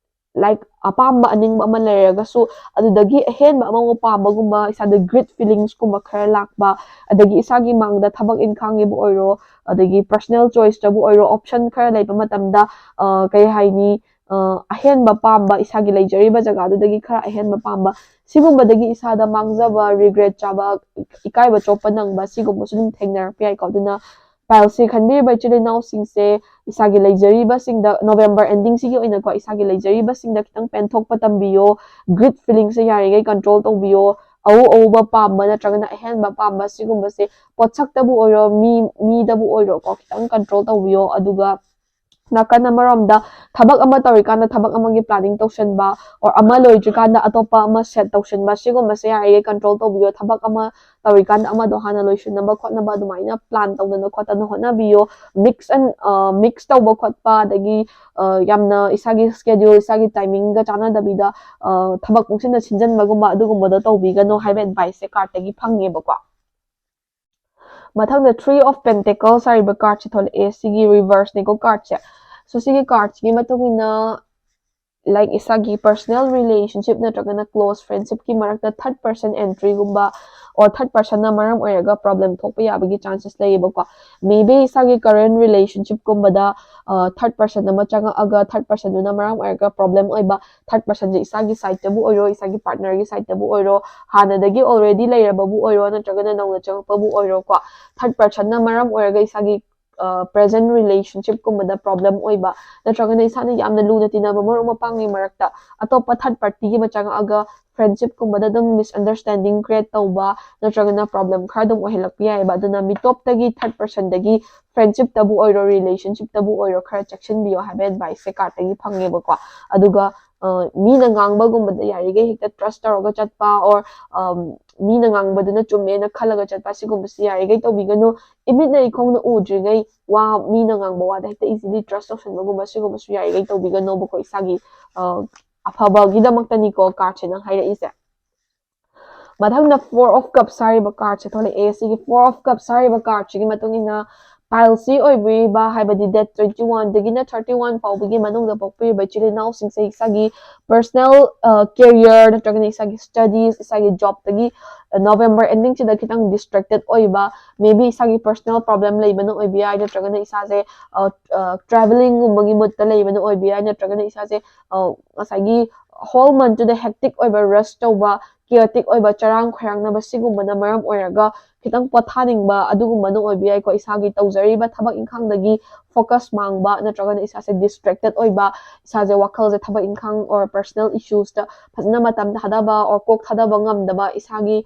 like ꯑꯄꯥꯝꯕ ꯑꯅꯤꯡꯕ ꯑꯃ ꯂꯩꯔꯒꯁꯨ ꯑꯗꯨꯗꯒꯤ ꯑꯍꯦꯟꯕ ꯑꯃꯃꯨꯛ ꯄꯥꯝꯕꯒꯨꯝꯕ, ꯏꯁꯥꯗ greed feelings ꯀꯨꯝꯕ ꯈꯔ ꯂꯥꯛꯄ, ꯑꯗꯒꯤ ꯏꯁꯥꯒꯤ ꯃꯥꯡꯗ ꯊꯕꯛ ꯏꯟꯈꯥꯡꯒꯤꯕꯨ ꯑꯣꯏꯔꯣ, ꯑꯗꯒꯤ personal choice ꯇꯕꯨ ꯑꯣꯏꯔꯣ, option ꯈꯔ ꯂꯩꯕ ꯃꯇꯝꯗ, ꯑ, ꯀꯩ ꯍꯥꯏꯅꯤ, ꯑ, ꯑꯍꯦꯟꯕ ꯄꯥꯝꯕ, ꯏꯁꯥꯒꯤ ꯂꯩꯖꯔꯤꯕ ꯖꯒꯥꯗꯨꯗꯒꯤ ꯈꯔ ꯑꯍꯦꯟꯕ ꯄꯥꯝꯕ, ꯁꯤꯒꯨꯝꯕꯗꯒꯤ ꯏꯁꯥꯗ ꯃꯥꯡꯖꯕ, regret ꯆꯥꯕ, ꯏꯀꯥꯏꯕ ꯆꯣꯞꯄ ꯅꯪꯕ, ꯁꯤꯒꯨꯝꯕꯁꯨ ꯑꯗꯨꯝ ꯊꯦꯡꯅꯔꯛꯄ ꯌꯥꯏꯀꯣ꯫ ꯑꯗꯨꯅ pile C ꯈꯟꯕꯤꯔꯤꯕ ꯏꯆꯤꯜ ꯏꯅꯥꯎꯁꯤꯡꯁꯦ ꯏꯁꯥꯒꯤ ꯂꯩꯖꯔꯤꯕꯁꯤꯡꯗ, November ending ꯁꯤꯒꯤ ꯑꯣꯏꯅꯀꯣ, ꯏꯁꯥꯒꯤ ꯂꯩꯖꯔꯤꯕꯁꯤꯡꯗ ꯈꯤꯇꯪ ꯄꯦꯟꯊꯣꯛꯄ ꯇꯝꯕꯤꯌꯣ, greed feelings ꯁꯦ ꯌꯥꯔꯤꯉꯩ control ꯇꯧꯕꯤꯌꯣ, ꯑꯎ ꯑꯎꯕ ꯄꯥꯝꯕ ꯅꯠꯇ꯭ꯔꯒꯅ ꯑꯍꯦꯟꯕ ꯄꯥꯝꯕ ꯁꯤꯒꯨꯝꯕꯁꯦ ꯄꯣꯠꯁꯛꯇꯕꯨ ꯑꯣꯏꯔꯣ, ꯃꯤ, ꯃꯤꯗꯕꯨ ꯑꯣꯏꯔꯣꯀꯣ, ꯈꯤꯇꯪ control ꯇꯧꯕꯤꯌꯣ꯫ ꯑꯗꯨꯒ ꯅꯥꯀꯟ ꯑꯃꯔꯣꯝꯗ ꯊꯕꯛ ꯑꯃ ꯇꯧꯔꯤꯀꯥꯟꯗ ꯊꯕꯛ ꯑꯃꯒꯤ planning ꯇꯧꯁꯟꯕ, or ꯑꯃ ꯂꯣꯏꯗ꯭ꯔꯤꯀꯥꯟꯗ ꯑꯇꯣꯞꯄ ꯑꯃ set ꯇꯧꯁꯟꯕ, ꯁꯤꯒꯨꯝꯕꯁꯦ ꯌꯥꯔꯤꯉꯩ control ꯇꯧꯕꯤꯌꯣ꯫ ꯊꯕꯛ ꯑꯃ ꯇꯧꯔꯤꯀꯥꯟꯗ ꯑꯃꯗꯣ ꯍꯥꯟꯅ ꯂꯣꯏꯁꯤꯟꯅꯕ ꯈꯣꯠꯅꯕ ꯑꯗꯨꯃꯥꯏꯅ plan ꯇꯧꯗꯅ ꯈꯣꯠꯇꯅ ꯍꯣꯠꯅꯕꯤꯌꯣ꯫ Mix and, ꯑ, mix ꯇꯧꯕ ꯈꯣꯠꯄ, ꯑꯗꯒꯤ, ꯑ, ꯌꯥꯝꯅ ꯏꯁꯥꯒꯤ schedule, ꯏꯁꯥꯒꯤ timing ꯒ ꯆꯥꯟꯅꯗꯕꯤꯗ, ꯑ, ꯊꯕꯛ ꯄꯨꯡꯁꯤꯟꯗ ꯁꯤꯟꯖꯟꯕꯒꯨꯝꯕ ꯑꯗꯨꯒꯨꯝꯕꯗꯣ ꯇꯧꯕꯤꯒꯅꯣ ꯍꯥꯏꯕ advice ꯁꯦ card ꯇꯒꯤ ꯐꯪꯉꯦꯕꯀꯣ꯫ ꯃꯊꯪꯗ Three of Pentacles ꯍꯥꯏꯔꯤꯕ card ꯁꯦ ꯊꯣꯛꯂꯛꯑꯦ꯫ ꯁꯤꯒꯤ reverse ꯅꯤꯀꯣ card ꯁꯦ꯫ So ꯁꯤꯒꯤ card ꯁꯤꯒꯤ ꯃꯇꯨꯡ ꯏꯟꯅ, like, ꯏꯁꯥꯒꯤ personal relationship ꯅꯠꯇ꯭ꯔꯒꯅ close friendship ꯀꯤ ꯃꯔꯛꯇ third person entry ꯒꯨꯝꯕ or third person ꯅ ꯃꯔꯝ ꯑꯣꯏꯔꯒ problem ꯊꯣꯛꯄ ꯌꯥꯕꯒꯤ chances ꯂꯩꯌꯦꯕꯀꯣ꯫ Maybe ꯏꯁꯥꯒꯤ current relationship ꯀꯨꯝꯕꯗ, ꯑ, third person ꯑꯃ ꯆꯪꯉꯛꯑꯒ third person ꯗꯨꯅ ꯃꯔꯝ ꯑꯣꯏꯔꯒ problem ꯑꯣꯏꯕ, third person ꯁꯦ ꯏꯁꯥꯒꯤ side ꯇꯕꯨ ꯑꯣꯏꯔꯣ, ꯏꯁꯥꯒꯤ partner ꯒꯤ side ꯇꯕꯨ ꯑꯣꯏꯔꯣ, ꯍꯥꯟꯅꯗꯒꯤ already ꯂꯩꯔꯕꯕꯨ ꯑꯣꯏꯔꯣ, ꯅꯠꯇ꯭ꯔꯒꯅ ꯅꯧꯅ ꯆꯪꯉꯛꯄꯕꯨ ꯑꯣꯏꯔꯣꯀꯣ, third person ꯅ ꯃꯔꯝ ꯑꯣꯏꯔꯒ ꯏꯁꯥꯒꯤ, ꯑ, present relationship ꯀꯨꯝꯕꯗ problem ꯑꯣꯏꯕ, ꯅꯠꯇ꯭ꯔꯒꯅ ꯏꯁꯥꯅ ꯌꯥꯝꯅ ꯂꯨꯅ ꯇꯤꯟꯅꯕ ꯃꯔꯨꯞ ꯃꯄꯥꯡꯒꯤ ꯃꯔꯛꯇ ꯑꯇꯣꯞꯄ third party ꯑꯃ ꯆꯪꯉꯛꯑꯒ friendship ꯀꯨꯝꯕꯗ ꯑꯗꯨꯝ misunderstanding create ꯇꯧꯕ, ꯅꯠꯇ꯭ꯔꯒꯅ problem ꯈꯔ ꯑꯗꯨꯝ ꯑꯣꯏꯍꯜꯂꯛꯄ ꯌꯥꯏꯑꯕ꯫ ꯑꯗꯨꯅ ꯃꯤꯇꯣꯞꯇꯒꯤ, third person ꯗꯒꯤ friendship ꯇꯕꯨ ꯑꯣꯏꯔꯣ, relationship ꯇꯕꯨ ꯑꯣꯏꯔꯣ, ꯈꯔ ꯆꯦꯛꯁꯤꯟꯕꯤꯌꯣ ꯍꯥꯏꯕ advice ꯁꯦ card ꯇꯒꯤ ꯐꯪꯉꯦꯕꯀꯣ꯫ ꯑꯗꯨꯒ ꯃꯤꯅ ꯉꯥꯡꯕꯒꯨꯝꯕꯗ ꯌꯥꯔꯤꯈꯩ ꯍꯦꯛꯇ trust ꯇꯧꯔꯒ ꯆꯠꯄ, or ꯃꯤꯅ ꯉꯥꯡꯕꯗꯨꯅ ꯆꯨꯝꯃꯦꯅ ꯈꯜꯂꯒ ꯆꯠꯄ, ꯁꯤꯒꯨꯝꯕꯁꯤ ꯌꯥꯔꯤꯈꯩ ꯇꯧꯕꯤꯒꯅꯨ꯫ ꯏꯃꯤꯠꯅ ꯏꯈꯣꯡꯅ ꯎꯗ꯭ꯔꯤꯉꯩ ꯋꯥ, ꯃꯤꯅ ꯉꯥꯡꯕ ꯋꯥꯗ ꯍꯦꯛꯇ easily trust ꯇꯧꯁꯟꯕꯒꯨꯝꯕ, ꯁꯤꯒꯨꯝꯕꯁꯨ ꯌꯥꯔꯤꯈꯩ ꯇꯧꯕꯤꯒꯅꯣꯕꯀꯣ, ꯏꯁꯥꯒꯤ ꯑꯐꯕꯒꯤꯗꯃꯛꯇꯅꯤꯀꯣ cardꯁꯦ ꯅꯪ ꯍꯥꯏꯔꯛꯏꯁꯦ꯫ ꯃꯊꯪꯗ Four of Cups ꯍꯥꯏꯔꯤꯕ cardꯁꯦ ꯊꯣꯛꯂꯛꯑꯦ꯫ ꯁꯤꯒꯤ Four of Cups ꯍꯥꯏꯔꯤꯕ cardꯁꯤꯒꯤ ꯃꯇꯨꯡ ꯏꯟꯅ, pile C ꯑꯣꯏꯕꯤꯔꯤꯕ, ꯍꯥꯏꯕꯗꯤ date twenty one ꯗꯒꯤꯅ thirty one ꯐꯥꯎꯕꯒꯤ ꯃꯅꯨꯡꯗ ꯄꯣꯛꯄꯤꯔꯤꯕ ꯏꯆꯤꯜ ꯏꯅꯥꯎꯁꯤꯡꯁꯦ ꯏꯁꯥꯒꯤ personal career ꯅꯠꯇ꯭ꯔꯒꯅ ꯏꯁꯥꯒꯤ studies, ꯏꯁꯥꯒꯤ jobꯇꯒꯤ November endingꯁꯤꯗ ꯈꯤꯇꯪ distracted ꯑꯣꯏꯕ, maybe ꯏꯁꯥꯒꯤ personal problem ꯂꯩꯕꯅ ꯑꯣꯏꯕ ꯌꯥꯏ, ꯅꯠꯇ꯭ꯔꯒꯅ ꯏꯁꯥꯁꯦ travelingꯒꯨꯝꯕꯒꯤ moodꯇ ꯂꯩꯕꯅ ꯑꯣꯏꯕ ꯌꯥꯏ, ꯅꯠꯇ꯭ꯔꯒꯅ ꯏꯁꯥꯁꯦ ꯉꯁꯥꯏꯒꯤ whole monthꯇꯨꯗ hectic ꯑꯣꯏꯕ, rush ꯇꯧꯕ, chaotic ꯑꯣꯏꯕ, ꯆꯔꯥꯡ ꯈꯣꯏꯔꯥꯡꯅꯕ, ꯁꯤꯒꯨꯝꯕꯅ ꯃꯔꯝ ꯑꯣꯏꯔꯒ ꯈꯤꯇꯪ ꯄꯣꯊꯥꯅꯤꯡꯕ ꯑꯗꯨꯒꯨꯝꯕꯅ ꯑꯣꯏꯕ ꯌꯥꯏꯀꯣ꯫ ꯏꯁꯥꯒꯤ ꯇꯧꯖꯔꯤꯕ ꯊꯕꯛ ꯏꯪꯈꯥꯡꯗꯒꯤ focus ꯃꯥꯡꯕ, ꯅꯠꯇ꯭ꯔꯒꯅ ꯏꯁꯥꯁꯦ distracted ꯑꯣꯏꯕ, ꯏꯁꯥꯁꯦ ꯋꯥꯈꯜꯁꯦ ꯊꯕꯛ ꯏꯪꯈꯥꯡ or personal issuesꯇ ꯐꯖꯅ ꯃꯇꯝ ꯊꯥꯗꯕ or ꯀꯣꯛ ꯊꯥꯗꯕ ꯉꯝꯗꯕ, ꯏꯁꯥꯒꯤ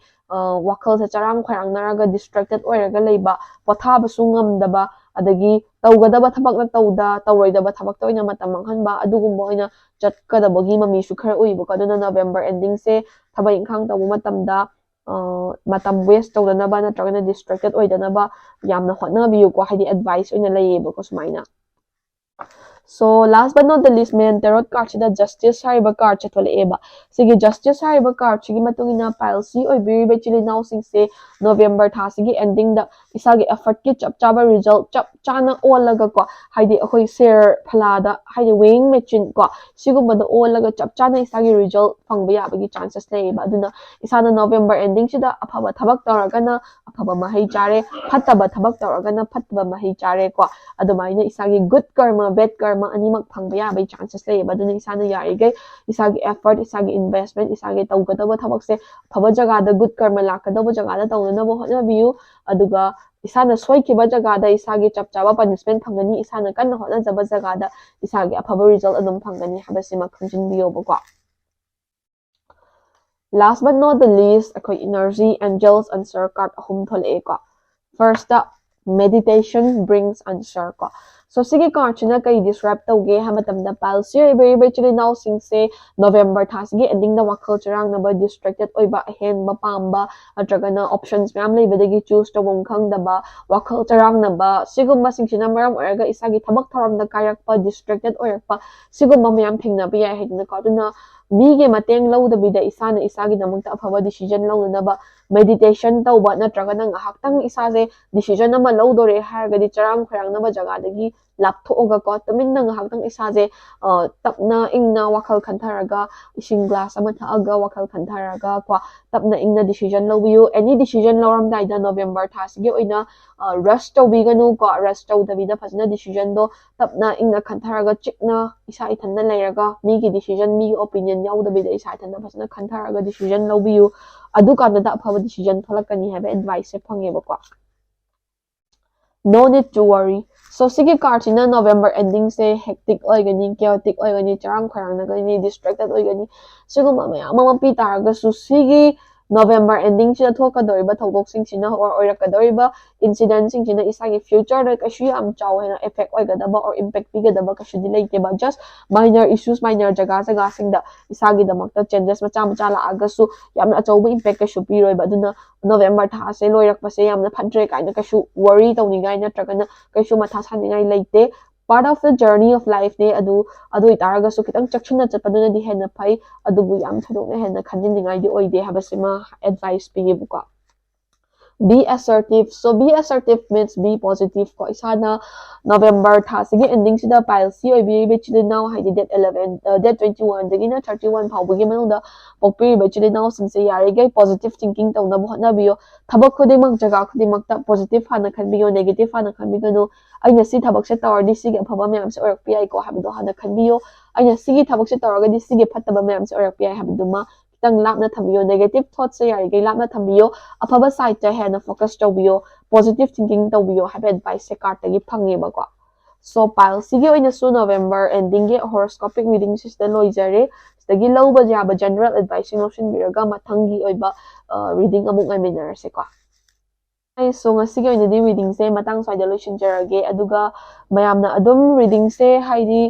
ꯋꯥꯈꯜꯁꯦ ꯆꯔꯥꯡ ꯈꯣꯏꯔꯥꯡꯅꯔꯒ distracted ꯑꯣꯏꯔꯒ ꯂꯩꯕ, ꯄꯣꯊꯥꯕꯁꯨ ꯉꯝꯗꯕ, ꯑꯗꯒꯤ ꯇꯧꯒꯗꯕ ꯊꯕꯛꯅ ꯇꯧꯗ, ꯇꯧꯔꯣꯏꯗꯕ ꯊꯕꯛꯇ ꯑꯣꯏꯅ ꯃꯇꯝ ꯃꯥꯡꯍꯟꯕ, ꯑꯗꯨꯒꯨꯝꯕ ꯑꯣꯏꯅ ꯆꯠꯀꯗꯕꯒꯤ ꯃꯃꯤꯁꯨ ꯈꯔ ꯎꯏꯕꯀꯣ꯫ ꯑꯗꯨꯅ November endingꯁꯦ ꯊꯕꯛ ꯏꯪꯈꯥꯡ ꯇꯧꯕ ꯃꯇꯝꯗ ꯃꯇꯝ waste ꯇꯧꯗꯅꯕ ꯅꯠꯇ꯭ꯔꯒꯅ distracted ꯑꯣꯏꯗꯅꯕ ꯌꯥꯝꯅ ꯍꯣꯠꯅꯕꯤꯌꯨꯀꯣ, ꯍꯥꯏꯗꯤ advice ꯑꯣꯏꯅ ꯂꯩꯌꯦꯕꯀꯣ ꯁꯨꯃꯥꯏꯅ꯫ So last but not the least, main tarot cardꯁꯤꯗ Justice ꯍꯥꯏꯔꯤꯕ cardꯁꯦ ꯊꯣꯛꯂꯛꯑꯦꯕ꯫ ꯁꯤꯒꯤ Justice ꯍꯥꯏꯔꯤꯕ cardꯁꯤꯒꯤ ꯃꯇꯨꯡ ꯏꯟꯅ pile C ꯑꯣꯏꯕꯤꯔꯤꯕ ꯏꯆꯤꯜ ꯏꯅꯥꯎꯁꯤꯡꯁꯦ November ꯊꯥꯁꯤꯒꯤ endingꯗ ꯏꯁꯥꯒꯤ effortꯀꯤ ꯆꯞ ꯆꯥꯕ result ꯆꯞ ꯆꯥꯅ ꯑꯣꯜꯂꯒꯀꯣ, ꯍꯥꯏꯗꯤ ꯑꯩꯈꯣꯏ ꯁꯦꯔ ꯐꯂꯥꯗ, ꯍꯥꯏꯗꯤ weighing machine ꯀꯣ, ꯁꯤꯒꯨꯝꯕꯗ ꯑꯣꯜꯂꯒ ꯆꯞ ꯆꯥꯅ ꯏꯁꯥꯒꯤ result ꯐꯪꯕ ꯌꯥꯕꯒꯤ chances ꯂꯩꯌꯦꯕ꯫ ꯑꯗꯨꯅ ꯏꯁꯥꯅ November endingꯁꯤꯗ ꯑꯐꯕ ꯊꯕꯛ ꯇꯧꯔꯒꯅ ꯑꯐꯕ ꯃꯍꯩ ꯆꯥꯔꯦ, ꯐꯠꯇꯕ ꯊꯕꯛ ꯇꯧꯔꯒꯅ ꯐꯠꯇꯕ ꯃꯍꯩ ꯆꯥꯔꯦꯀꯣ꯫ ꯑꯗꯨꯃꯥꯏꯅ ꯏꯁꯥꯒꯤ good karma, bad karma ꯑꯅꯤꯃꯛ ꯐꯪꯕ ꯌꯥꯕꯒꯤ chances ꯂꯩꯌꯦꯕ꯫ ꯑꯗꯨꯅ ꯏꯁꯥꯅ ꯌꯥꯔꯤꯈꯩ ꯏꯁꯥꯒꯤ effort, ꯏꯁꯥꯒꯤ investment, ꯏꯁꯥꯒꯤ ꯇꯧꯒꯗꯕ ꯊꯕꯛꯁꯦ ꯑꯐꯕ ꯖꯒꯥꯗ, good karma ꯂꯥꯛꯀꯗꯧꯕ ꯖꯒꯥꯗ ꯇꯧꯅꯅꯕ ꯍꯣꯠꯅꯕꯤꯌꯨ꯫ ꯑꯗꯨꯒ ꯏꯁꯥꯅ ꯁꯣꯏꯈꯤꯕ ꯖꯒꯥꯗ ꯏꯁꯥꯒꯤ ꯆꯞ ꯆꯥꯕ punishment ꯐꯪꯒꯅꯤ, ꯏꯁꯥꯅ ꯀꯟꯅ ꯍꯣꯠꯅꯖꯕ ꯖꯒꯥꯗ ꯏꯁꯥꯒꯤ ꯑꯐꯕ result ꯑꯗꯨꯝ ꯐꯪꯒꯅꯤ ꯍꯥꯏꯕꯁꯤꯃ ꯈꯪꯖꯤꯟꯕꯤꯌꯣꯕꯀꯣ꯫ Last but not the least, ꯑꯩꯈꯣꯏ energy, angels, answer card ꯑꯍꯨꯝ ꯊꯣꯛꯂꯛꯑꯦꯀꯣ꯫ Firstꯇ meditation brings answer ꯀꯣ꯫ So ꯁꯤꯒꯤ cardꯁꯤꯅ ꯀꯩ describe ꯇꯧꯒꯦ ꯍꯥꯏꯕ ꯃꯇꯝꯗ, pile C ꯑꯣꯏꯕꯤꯔꯤꯕ ꯏꯆꯤꯜ ꯏꯅꯥꯎꯁꯤꯡꯁꯦ November ꯊꯥꯁꯤꯒꯤ endingꯗ ꯋꯥꯈꯜ ꯆꯔꯥꯡꯅꯕ, distracted ꯑꯣꯏꯕ, ꯑꯍꯦꯟꯕ ꯄꯥꯝꯕ, ꯅꯠꯇ꯭ꯔꯒꯅ options ꯃꯌꯥꯝ ꯂꯩꯕꯗꯒꯤ choose ꯇꯧꯐꯝ ꯈꯪꯗꯕ, ꯋꯥꯈꯜ ꯆꯔꯥꯡꯅꯕ, ꯁꯤꯒꯨꯝꯕꯁꯤꯡꯁꯤꯅ ꯃꯔꯝ ꯑꯣꯏꯔꯒ ꯏꯁꯥꯒꯤ ꯊꯕꯛ ꯊꯧꯔꯝꯗ ꯀꯥꯏꯔꯛꯄ, distracted ꯑꯣꯏꯔꯛꯄ, ꯁꯤꯒꯨꯝꯕ ꯃꯌꯥꯝ ꯊꯦꯡꯅꯕ ꯌꯥꯏ ꯍꯥꯏꯗꯅꯀꯣ꯫ ꯑꯗꯨꯅ ꯃꯤꯒꯤ ꯃꯇꯦꯡ ꯂꯧꯗꯕꯤꯗ ꯏꯁꯥꯅ ꯏꯁꯥꯒꯤꯗꯃꯛꯇ ꯑꯐꯕ decision ꯂꯧꯅꯅꯕ meditation ꯇꯧꯕ, ꯅꯠꯇ꯭ꯔꯒꯅ ꯉꯥꯏꯍꯥꯛꯇꯪ ꯏꯁꯥꯁꯦ decision ꯑꯃ ꯂꯧꯗꯣꯔꯦ ꯍꯥꯏꯔꯒꯗꯤ ꯆꯔꯥꯡ ꯈꯣꯏꯔꯥꯡꯅꯕ ꯖꯒꯥꯗꯒꯤ ꯂꯥꯞꯊꯣꯛꯑꯒꯀꯣ, ꯇꯨꯃꯤꯟꯅ ꯉꯥꯏꯍꯥꯛꯇꯪ ꯏꯁꯥꯁꯦ, ꯑ, ꯇꯞꯅ ꯏꯪꯅ ꯋꯥꯈꯜ ꯈꯟꯊꯔꯒ, ꯏꯁꯤꯡ glass ꯑꯃ ꯊꯛꯑꯒ ꯋꯥꯈꯜ ꯈꯟꯊꯔꯒ ꯀꯣ, ꯇꯞꯅ ꯏꯪꯅ decision ꯂꯧꯕꯤꯌꯨ꯫ Any decision ꯂꯧꯔꯝꯗꯥꯏꯗ November ꯊꯥꯁꯤꯒꯤ ꯑꯣꯏꯅ, ꯑ, rush ꯇꯧꯕꯤꯒꯅꯨ ꯀꯣ, rush ꯇꯧꯗꯕꯤꯗ ꯐꯖꯅ decisionꯗꯣ ꯇꯞꯅ ꯏꯪꯅ ꯈꯟꯊꯔꯒ, ꯆꯤꯛꯅ ꯏꯁꯥ ꯏꯊꯟꯗ ꯂꯩꯔꯒ, ꯃꯤꯒꯤ decision, ꯃꯤꯒꯤ opinion ꯌꯥꯎꯗꯕꯤꯗ ꯏꯁꯥ ꯏꯊꯟꯗ ꯐꯖꯅ ꯈꯟꯊꯔꯒ decision ꯂꯧꯕꯤꯌꯨ꯫ ꯑꯗꯨꯀꯥꯟꯗꯗ ꯑꯐꯕ decision ꯊꯣꯛꯂꯛꯀꯅꯤ ꯍꯥꯏꯕ adviceꯁꯦ ꯐꯪꯉꯦꯕꯀꯣ꯫ No need to worry. So ꯁꯤꯒꯤ cardꯁꯤꯅ November endingꯁꯦ hectic ꯑꯣꯏꯒꯅꯤ, chaotic ꯑꯣꯏꯒꯅꯤ, ꯆꯔꯥꯡ ꯈꯣꯏꯔꯥꯡꯅꯒꯅꯤ, distracted ꯑꯣꯏꯒꯅꯤ꯫ ꯁꯤꯒꯨꯝꯕ ꯃꯌꯥꯝ ꯑꯃ ꯄꯤ ꯇꯥꯔꯒꯁꯨ, ꯁꯤꯒꯤ November endingꯁꯤꯗ ꯊꯣꯛꯀꯗꯧꯔꯤꯕ ꯊꯧꯗꯣꯛꯁꯤꯡꯁꯤꯅ or ꯑꯣꯏꯔꯛꯀꯗꯧꯔꯤꯕ incidentꯁꯤꯡꯁꯤꯅ ꯏꯁꯥꯒꯤ futureꯗ ꯀꯩꯁꯨ ꯌꯥꯝ ꯆꯥꯎ ꯍꯦꯟꯅ effect ꯑꯣꯏꯒꯗꯕ or impact ꯄꯤꯒꯗꯕ ꯀꯩꯁꯨꯗꯤ ꯂꯩꯇꯦꯕ꯫ Just minor issues, minor ꯖꯒꯥ ꯖꯒꯥꯁꯤꯡꯗ ꯏꯁꯥꯒꯤꯗꯃꯛꯇ changes ꯃꯆꯥ ꯃꯆꯥ ꯂꯥꯛꯑꯒꯁꯨ ꯌꯥꯝꯅ ꯑꯆꯧꯕ impact ꯀꯩꯁꯨ ꯄꯤꯔꯣꯏꯕ꯫ ꯑꯗꯨꯅ November ꯊꯥꯁꯦ ꯂꯣꯏꯔꯛꯄꯁꯦ ꯌꯥꯝꯅ ꯐꯠꯇ꯭ꯔꯦ ꯀꯥꯏꯅ ꯀꯩꯁꯨ worry ꯇꯧꯅꯤꯡꯉꯥꯏ ꯅꯠꯇ꯭ꯔꯒꯅ ꯀꯩꯁꯨ ꯃꯊꯥ ꯁꯥꯅꯤꯡꯉꯥꯏ ꯂꯩꯇꯦ꯫ Part of the journey of lifeꯅꯦ ꯑꯗꯨ꯫ ꯑꯗꯨ ꯑꯣꯏꯇꯥꯔꯒꯁꯨ ꯈꯤꯇꯪ ꯆꯦꯛꯁꯤꯟꯅ ꯆꯠꯄꯗꯨꯅꯗꯤ ꯍꯦꯟꯅ ꯐꯩ, ꯑꯗꯨꯕꯨ ꯌꯥꯝ ꯊꯣꯏꯗꯣꯛꯅ ꯍꯦꯟꯅ ꯈꯟꯖꯤꯟꯅꯤꯡꯉꯥꯏꯗꯤ ꯑꯣꯏꯗꯦ ꯍꯥꯏꯕꯁꯤꯃ advice ꯄꯤꯌꯦꯕꯀꯣ꯫ Be assertive. So be assertive means be positive ꯀꯣ꯫ ꯏꯁꯥꯅ November ꯊꯥꯁꯤꯒꯤ endingꯁꯤꯗ pile C ꯑꯣꯏꯕꯤꯔꯤꯕ ꯏꯆꯤꯜ ꯏꯅꯥꯎ, ꯍꯥꯏꯗꯤ date eleven, ꯑ, date twenty oneꯗꯒꯤꯅ thirty one ꯐꯥꯎꯕꯒꯤ ꯃꯅꯨꯡꯗ ꯄꯣꯛꯄꯤꯔꯤꯕ ꯏꯆꯤꯜ ꯏꯅꯥꯎꯁꯤꯡꯁꯦ ꯌꯥꯔꯤꯈꯩ positive thinking ꯇꯧꯅꯕ ꯍꯣꯠꯅꯕꯤꯌꯨ꯫ ꯊꯕꯛ ꯈꯨꯗꯤꯡꯃꯛ, ꯖꯒꯥ ꯈꯨꯗꯤꯡꯃꯛꯇ positive ꯍꯥꯟꯅ ꯈꯟꯕꯤꯌꯨ, negative ꯍꯥꯟꯅ ꯈꯟꯕꯤꯒꯅꯨ꯫ ꯑꯩꯅ ꯁꯤ ꯊꯕꯛꯁꯦ ꯇꯧꯔꯗꯤ ꯁꯤꯒꯤ ꯑꯐꯕ ꯃꯌꯥꯝꯁꯦ ꯑꯣꯏꯔꯛꯄ ꯌꯥꯏꯀꯣ ꯍꯥꯏꯕꯗꯣ ꯍꯥꯟꯅ ꯈꯟꯕꯤꯌꯨ꯫ ꯑꯩꯅ ꯁꯤꯒꯤ ꯊꯕꯛꯁꯦ ꯇꯧꯔꯒꯗꯤ ꯁꯤꯒꯤ ꯐꯠꯇꯕ ꯃꯌꯥꯝꯁꯦ ꯑꯣꯏꯔꯛꯄ ꯌꯥꯏ ꯍꯥꯏꯕꯗꯨꯃ ꯈꯤꯇꯪ ꯂꯥꯞꯅ ꯊꯝꯕꯤꯌꯣ꯫ Negative thoughtꯁꯦ ꯌꯥꯔꯤꯈꯩ ꯂꯥꯞꯅ ꯊꯝꯕꯤꯌꯣ꯫ ꯑꯐꯕ sideꯇ ꯍꯦꯟꯅ focus ꯇꯧꯕꯤꯌꯣ꯫ Positive thinking ꯇꯧꯕꯤꯌꯣ ꯍꯥꯏꯕ adviceꯁꯦ cardꯇꯒꯤ ꯐꯪꯉꯦꯕꯀꯣ꯫ So pile Cꯒꯤ ꯑꯣꯏꯅꯁꯨ November endingꯒꯤ horoscopic readingꯁꯤ ꯁꯤꯗ ꯂꯣꯏꯖꯔꯦ꯫ ꯁꯤꯗꯒꯤ ꯂꯧꯕ ꯌꯥꯕ general adviceꯁꯤꯡ ꯂꯧꯁꯤꯟꯕꯤꯔꯒ ꯃꯊꯪꯒꯤ ꯑꯣꯏꯕ, ꯑ, reading ꯑꯃꯨꯛ ꯉꯥꯏꯃꯤꯟꯅꯔꯁꯦꯀꯣ꯫ ꯑꯩꯁꯨ ꯉꯁꯤꯒꯤ ꯑꯣꯏꯅꯗꯤ readingꯁꯦ ꯃꯇꯥꯡ ꯁ꯭ꯋꯥꯏꯗ ꯂꯣꯏꯁꯤꯟꯖꯔꯒꯦ꯫ ꯑꯗꯨꯒ ꯃꯌꯥꯝꯅ ꯑꯗꯨꯝ readingꯁꯦ ꯍꯥꯏꯗꯤ,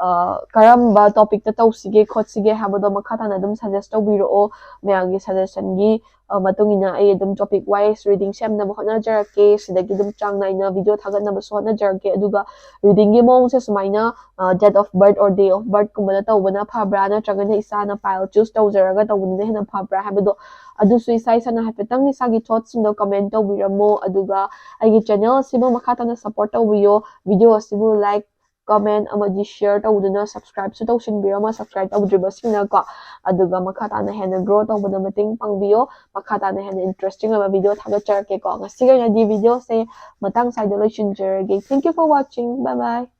ꯑ, ꯀꯔꯝꯕ topicꯇ ꯇꯧꯁꯤꯒꯦ ꯈꯣꯠꯁꯤꯒꯦ ꯍꯥꯏꯕꯗꯣ ꯃꯈꯥ ꯇꯥꯅ ꯑꯗꯨꯝ suggest ꯇꯧꯕꯤꯔꯛꯑꯣ꯫ ꯃꯌꯥꯝꯒꯤ suggestionꯒꯤ, ꯑ, ꯃꯇꯨꯡ ꯏꯟꯅ ꯑꯩ ꯑꯗꯨꯝ topic wise reading ꯁꯦꯝꯅꯕ ꯍꯣꯠꯅꯖꯔꯛꯀꯦ꯫ ꯁꯤꯗꯒꯤ ꯑꯗꯨꯝ ꯆꯥꯡ ꯅꯥꯏꯅ video ꯊꯥꯒꯠꯅꯕꯁꯨ ꯍꯣꯠꯅꯖꯔꯛꯀꯦ꯫ ꯑꯗꯨꯒ readingꯒꯤ ꯃꯑꯣꯡꯁꯦ ꯁꯨꯃꯥꯏꯅ, ꯑ, date of birth or day of birthꯀꯨꯝꯕꯗ ꯇꯧꯕꯅ ꯐꯕ꯭ꯔꯥ, ꯅꯠꯇ꯭ꯔꯒꯅ ꯏꯁꯥꯅ pile choose ꯇꯧꯖꯔꯒ ꯇꯧꯕꯅ ꯍꯦꯟꯅ ꯐꯕ꯭ꯔꯥ ꯍꯥꯏꯕꯗꯣ, ꯑꯗꯨꯁꯨ ꯏꯁꯥ ꯏꯁꯥꯅ ꯍꯥꯏꯐꯦꯠꯇꯪ ꯏꯁꯥꯒꯤ thoughtsꯁꯤꯡꯗꯣ comment ꯇꯧꯕꯤꯔꯝꯃꯣ꯫ ꯑꯗꯨꯒ ꯑꯩꯒꯤ channel ꯑꯁꯤꯕꯨ ꯃꯈꯥ ꯇꯥꯅ support ꯇꯧꯕꯤꯌꯣ꯫ Video ꯑꯁꯤꯕꯨ like, comment ꯑꯃꯗꯤ share ꯇꯧꯗꯨꯅ subscribeꯁꯨ ꯇꯧꯁꯤꯟꯕꯤꯔꯝꯃꯣ, subscribe ꯇꯧꯗ꯭ꯔꯤꯕꯁꯤꯡꯅꯀꯣ꯫ ꯑꯗꯨꯒ ꯃꯈꯥ ꯇꯥꯅ ꯍꯦꯟꯅ grow ꯇꯧꯕꯗ ꯃꯇꯦꯡ ꯄꯥꯡꯕꯤꯌꯣ꯫ ꯃꯈꯥ ꯇꯥꯅ ꯍꯦꯟꯅ interesting ꯑꯣꯏꯕ video ꯊꯥꯒꯠꯆꯔꯛꯀꯦꯀꯣ꯫ ꯉꯁꯤꯒꯤ ꯑꯣꯏꯅꯗꯤ videoꯁꯦ ꯃꯇꯥꯡ ꯁ꯭ꯋꯥꯏꯗ ꯂꯣꯏꯁꯤꯟꯖꯔꯒꯦ꯫ Thank you for watching. Bye bye.